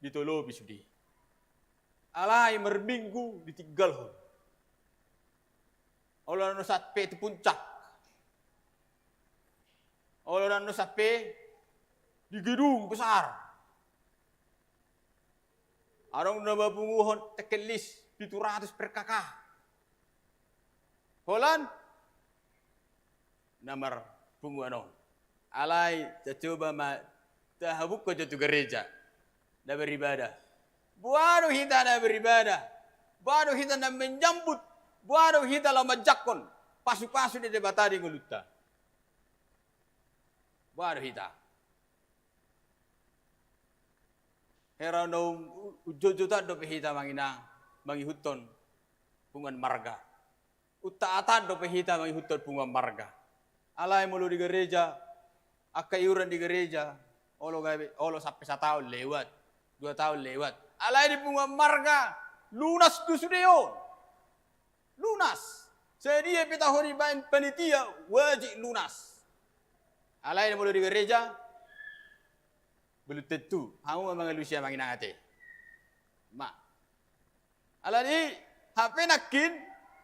ditolopi sude. Alai marminggu ditinggalhon. Olo na sahat pe tu puncak. Olo na sahat pe di gedung besar. Adong na mapunguhon tekelis pitu ratus per K K. Holan na marpunguan on. Alai, tacoba ma tahabukkon jo tu gereja. Na beribadah. Boha do hita na beribadah? Boha do hita na menyambut? Boha do hita laho manjangkon pasu-pasu ni Debata di ngolunta? Boha do hita? Hera naung unjotjotan dope hita manginang, mangihuthon punguan marga. Untaatan dope hita mangihuthon punguan marga. Alai molo di gereja, angka iuran di gereja, olo gabe, olo sampe sataon lewat, dua taon lewat. Alai di punguan marga, lunas do sude on. Lunas. Sadia pe taho dibaen panitia, wajib lunas. Alai molo di gereja, belum tentu. Hamu ma mangalusi amang inang ate. Ma. Alani, hape nangkin,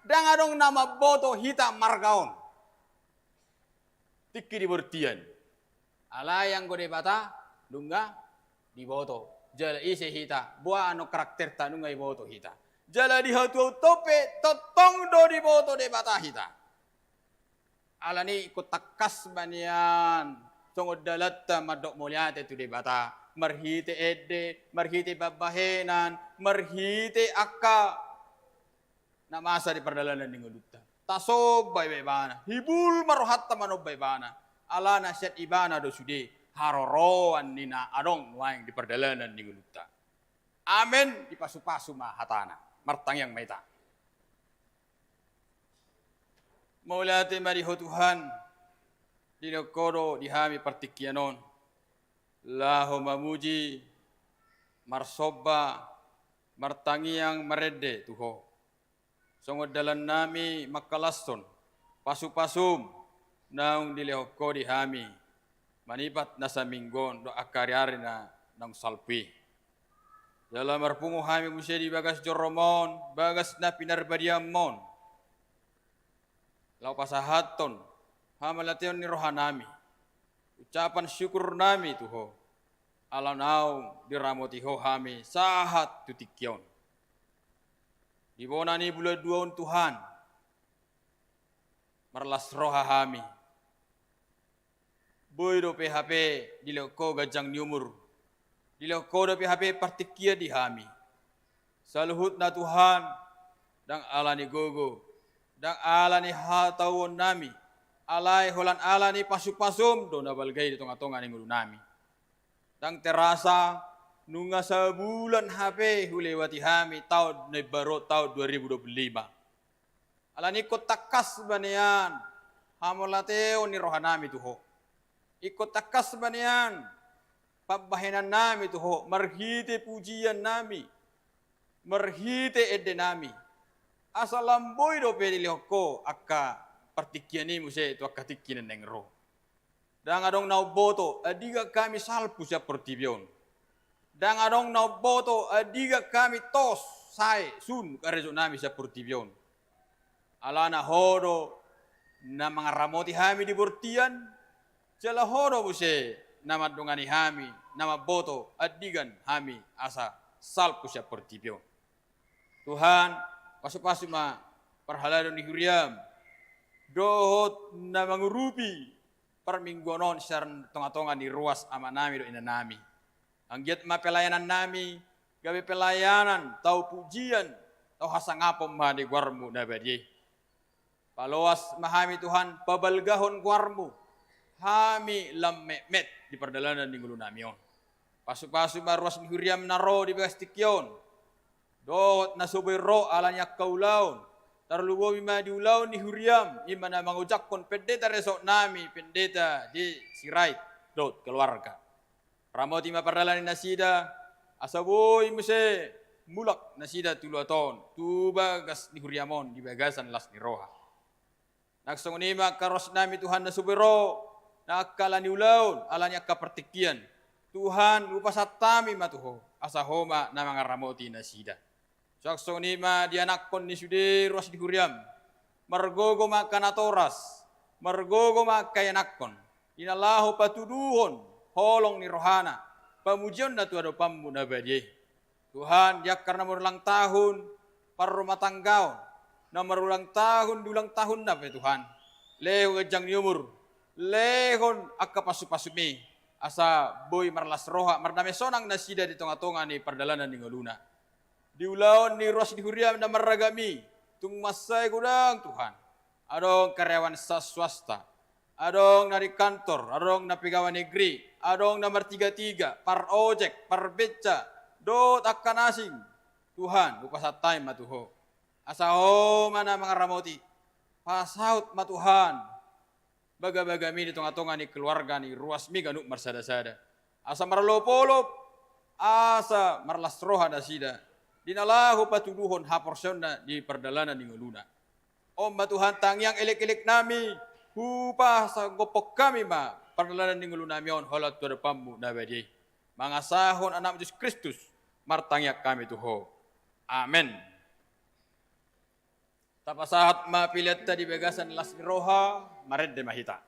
ndang adong na mamboto hita marga on. Tingki di bortian. Alai anggo Debata, nunga diboto. Jala ise hita, boa annon karakterta nunga diboto hita. Jala di hatuaon pe, tongtong do diboto Debata hita. Alani ingkon tangkas ma nian songon dalanta mandok mauliate tu Debata, marhite ende, marhite pambahenan, marhite angka na masa di pardalanan ni ngolunta. Tasomba iba ibana, hibul ma rohanta manomba ibana, alana sian ibana do sude haroroan ni na adong nuaeng di pardalanan ni ngolunta. Amen, dipasupasu ma hatana. Martangiang ma hita. Mauliate ma di Ho Tuhan, dilehon Ho do di hami partingkian on laho mamuji, marsomba, martangiang, marende tu Ho. Songon dalannami mangkalashon pasupasum naung dilehon Ho di hami, manipat na saminggu on dohot angka ariari na naung salpu i. Jala marpungu hami muse di bagas joroM on, bagas na pinarbadiaonMon, laho pasahathon hamauliateon ni rohanami, ucapan syukurnami tu Ho, ala naung diramoti Ho hami sahat tu tingki on. Di bona ni bulan dua on Tuhan, marlas roha hami. Boi dope hape dilehon Ho ganjang ni umur, dilehon Ho dope hape partingkian di hami. Saluhutna Tuhan, ndang ala ni gogo, ndang ala ni hatauonnami, alai holan ala ni pasupasum do na balga i di tongatonga ni ngolunami. Ndang terasa, nunga sabulan hape hulewati hami taon na imbaru on, taon dua ribu dua puluh lima. Alani ingkon tangkas ma nian hamauliateon ni rohanami tu Ho. Ingkon tangkas ma nian pambahenannami tu Ho, marhite pujiannami, marhite endenami. Asa lam boi dope dilehon Ho angka partingkian i muse tu angka tingki na naeng ro. Ndang adong na umboto andigan hami salpu sian portibi on. Ndang adong na umboto andigan hami tos, sae, sun karejonami sian portibi on. Alana Ho do na mangaramoti hami di bortian, jala Ho do muse na mandongani hami, na mamboto andigan hami asa salpu sian portibi on. Tuhan, pasupasu ma parhalado ni huriaM dohot na mangurupi parmingguon on sian tongatonga ni ruas amanami dohot inanami. Anggiat ma pelayanannami gabe pelayanan tau pujian, tau hasangapon ma di goarMu na badia i. Paloas ma hami Tuhan, pabalgahon goarMu, hami lam metmet di pardalanan ni ngolunami on. Pasupasu ma ruas ni huriaM na ro di bagas tingki on, dohot na so boi ro ala ni angka ulaon, tarlumobi ma di ulaon ni huriaM, i ma na mangojakhon pendeta resort nami, pendeta di Sirait dohot keluarga. Ramoti ma pardalanan ni nasida, asa boi muse mulak nasida tu luat on, tu bagas ni huriaM on di bagasan las ni roha. Nang songon i ma angka ruas nami Tuhan na so boi ro, nang angka ala ni ulaon, ala ni angka partingkian. Tuhan, hupasahat hami ma tu Ho, asa Ho ma na mangaramoti nasida. Suang songon i ma di anakkon ni sude ruas ni huriaM. Margogo ma angka natoras, margogo ma angka ianakkon, di na laho patuduhon holong ni rohana, pamujionna tu adopanMu na badia i. Tuhan, di angka na marulang tahun parrumatanggaon, na marulang tahun di ulang tahunna pe Tuhan, lehon ganjang ni umur, lehon angka pasupasuMi, asa boi marlas roha, mardame sonang nasida di tongatonga ni pardalanan ni ngoluna. Di ulaon ni ruas ni huriaM na marragam i, tung mansai godang Tuhan. Adong karyawan sa-, swasta, adong na di kantor, adong na pegawai negeri, adong na martigatiga, parojek, parbeca, dohot angka na asing, Tuhan, hupasahat hami ma tu Ho. Asa Ho ma na mangaramoti. Pasaut ma Tuhan bagabagami di tongatonga ni keluarga ni ruasmi ganup marsadasada. Asa marolopolop, asa marlas roha nasida di na laho patuduhon haporseaonna di pardalanan ni ngoluna. On ma Tuhan tangiang elekelek nami, hupasahat hami ma pardalanan ni ngolunami on holan tu adopanmu na badia i. Mangasahon Anakmu Jesus Kristus, martangiang hami tu Ho. Amen. Tapasahat ma peleanta di bagasan las ni roha, marende ma hita.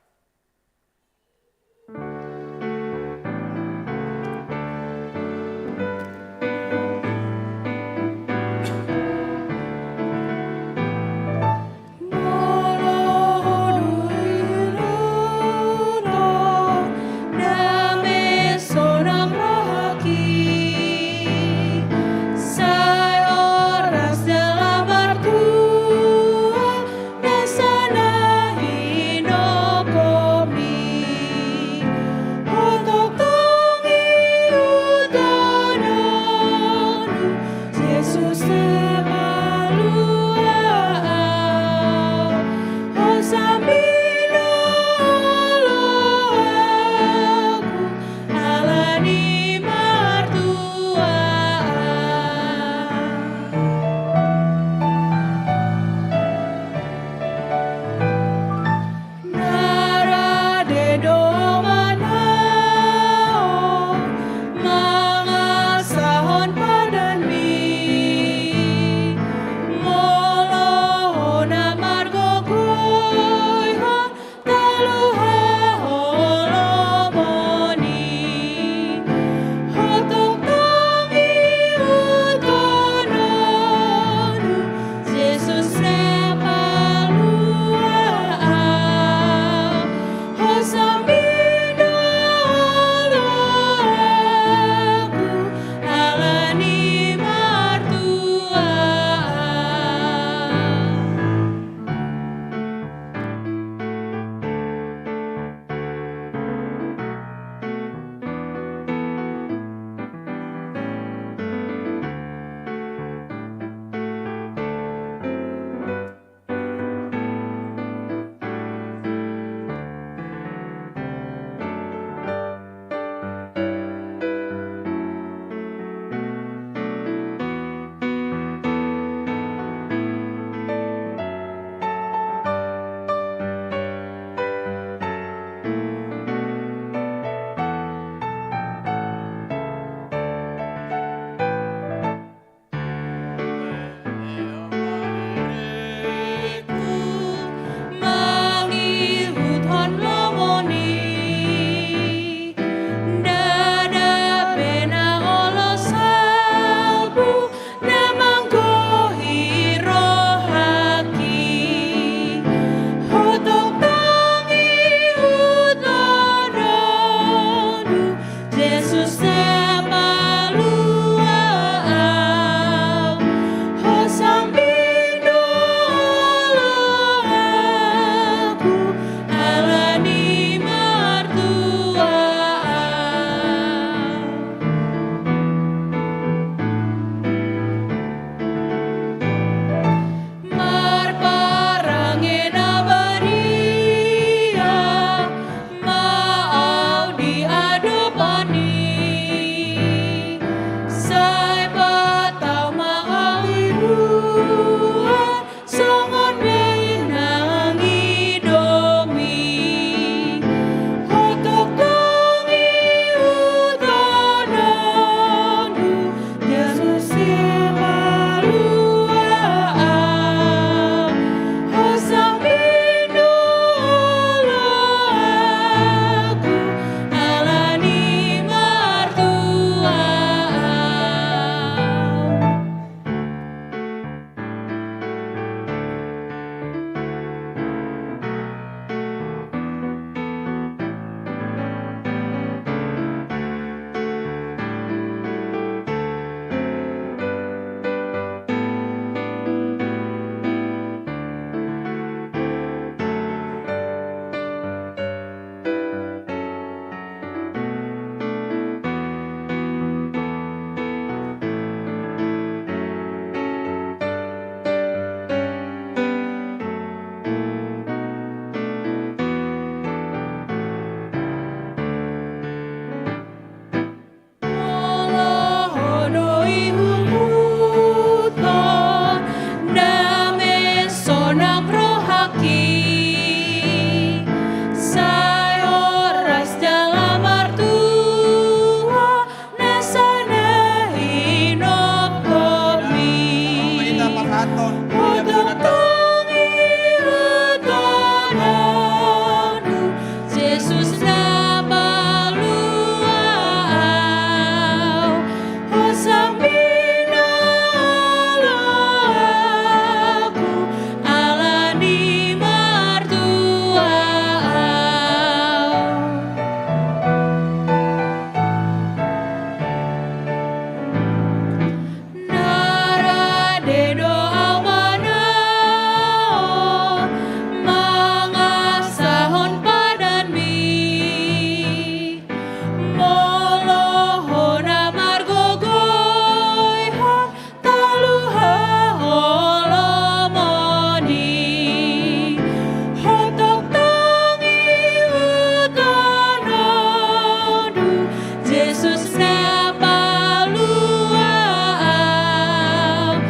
Jesus na palua au,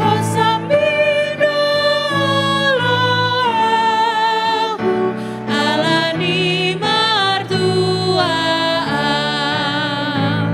hosambing do olo au, ala ni martua au.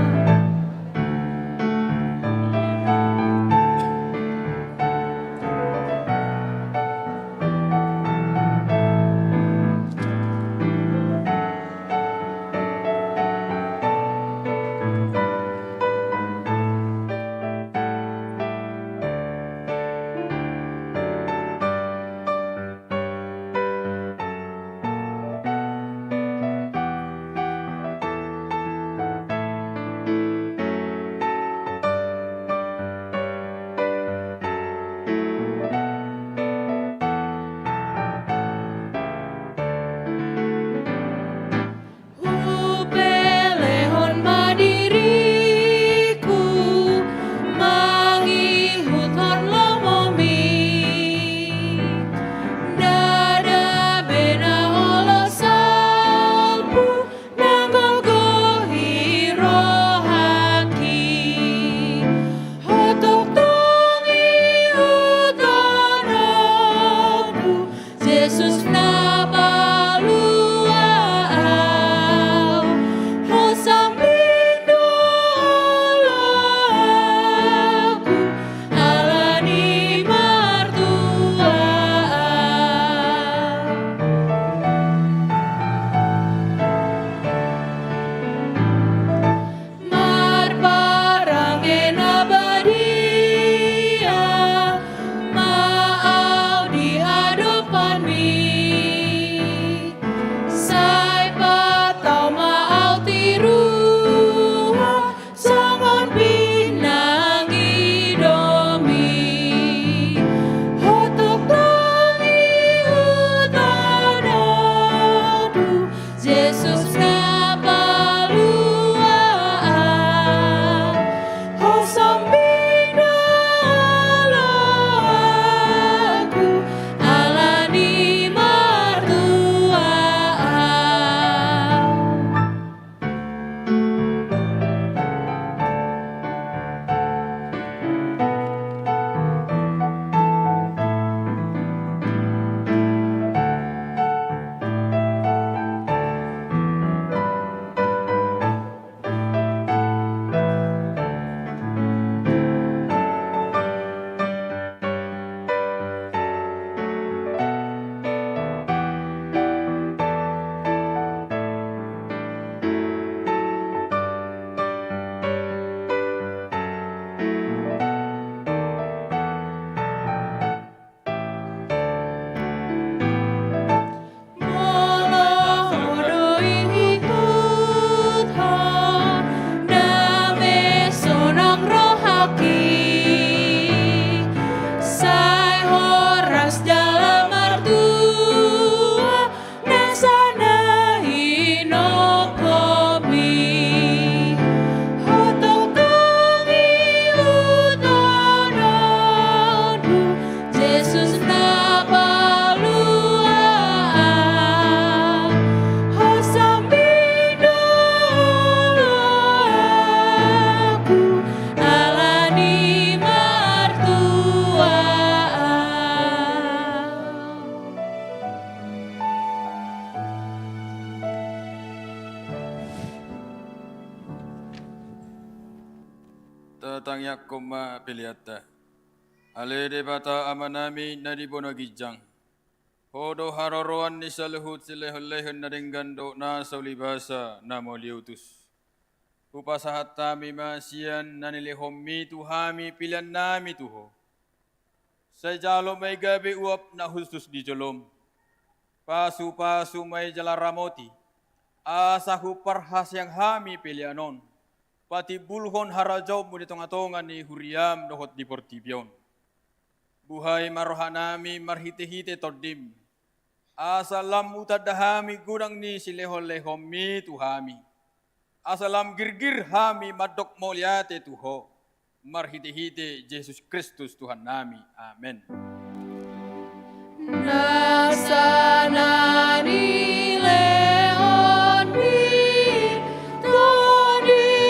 Hupelehon ma diriku mangihuthon lomomi. Ndada be na olo salpu na gogo i rohangki. Ho tongtong ihuthononku, Jesus na palua au, hosambing do olo au, ala ni martua au. Marparange na badia ma au di adopanmi. Sai patau ma au tiruan songon pinangidomi. Ho tongtong ihuthononku, Jesus na palua au, hosambing do olo au, ala ni martua au. Molo ho do ihuthon, dame sonang rohangki, sai horas jala martua nasa na hinongkomi. Ho tongtong ihuthononku, Jesus na palua au, hosambing do olo au, ala ni martua au. Tatangiangkon ma peleanta. Ale Debata Amanami na di banua ginjang, Ho do haroroan ni saluhut silehonlehon na denggan dohot na saulibasa na mauliutus. Hupasahat hami ma sian na nilehonmi tu hami peleannami tu Ho. Sai jalo ma i gabe uap na hushus di jolom. Pasupasu ma i jala ramoti, asa huparhaseang hami pelean on patimbulhon harajaonmu di tongatonga ni huriam dohot di portibi on. Buhai ma rohanami marhitehite Tondim, asa lam hutanda hami godang ni silehonlehonmi tu hami, asa lam girgir hami mandok mauliate tu Ho, marhitehite Jesus Kristus Tuhannami. Amen. Nasa na nilehonmi Tondi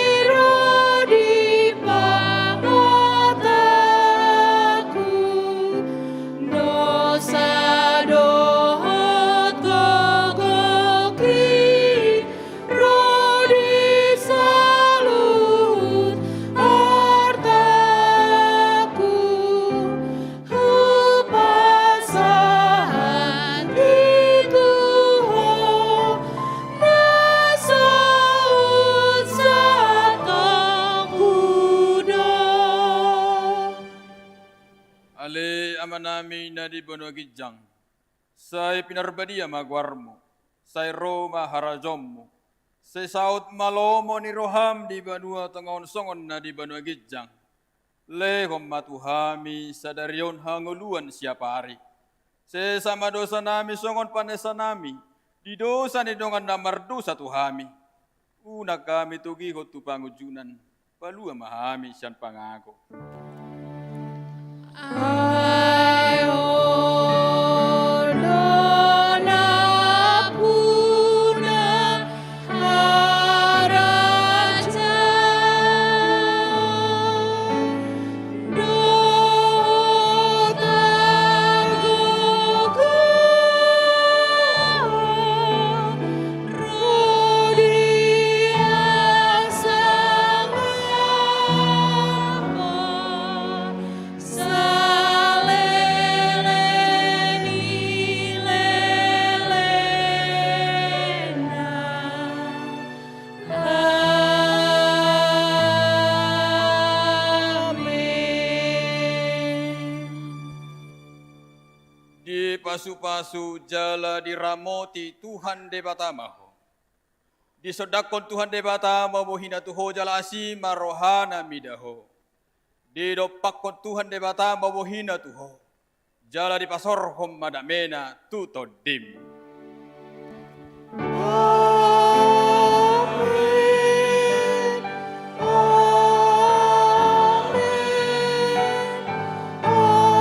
Amanami na di banua ginjang, sai pinarbadia ma goarmu, sai ro ma harajaonmu, sai saut ma lomo ni roham di banua tonga on songon na di banua ginjang. Lehon ma tu hami sadari on hangoluan siapari. Sesa ma dosanami songon panesanami di dosa ni dongan na mardosa tu hami. Unang hami togihon tu pangunjunan, palua ma hami sian pangago. Ai Ho do nampuna, harajaon dohot hagogoon ro di hasangapon saleleng ni lelengna. Amen. Dipasupasu jala diramoti Tuhan Debata ma ho. Disondangkon Tuhan Debata ma bohina tu ho jala asi ma rohana mida ho. Didompakkon Tuhan Debata ma bohina tu ho, jala dipasaorhon ma damena tu tondim. Amen. Amen. Amen.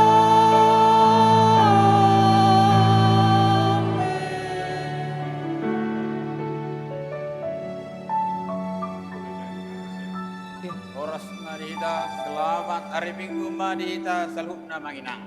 Horas ma di hita, selamat hari Minggu ma di hita saluhutna, Amang Inang.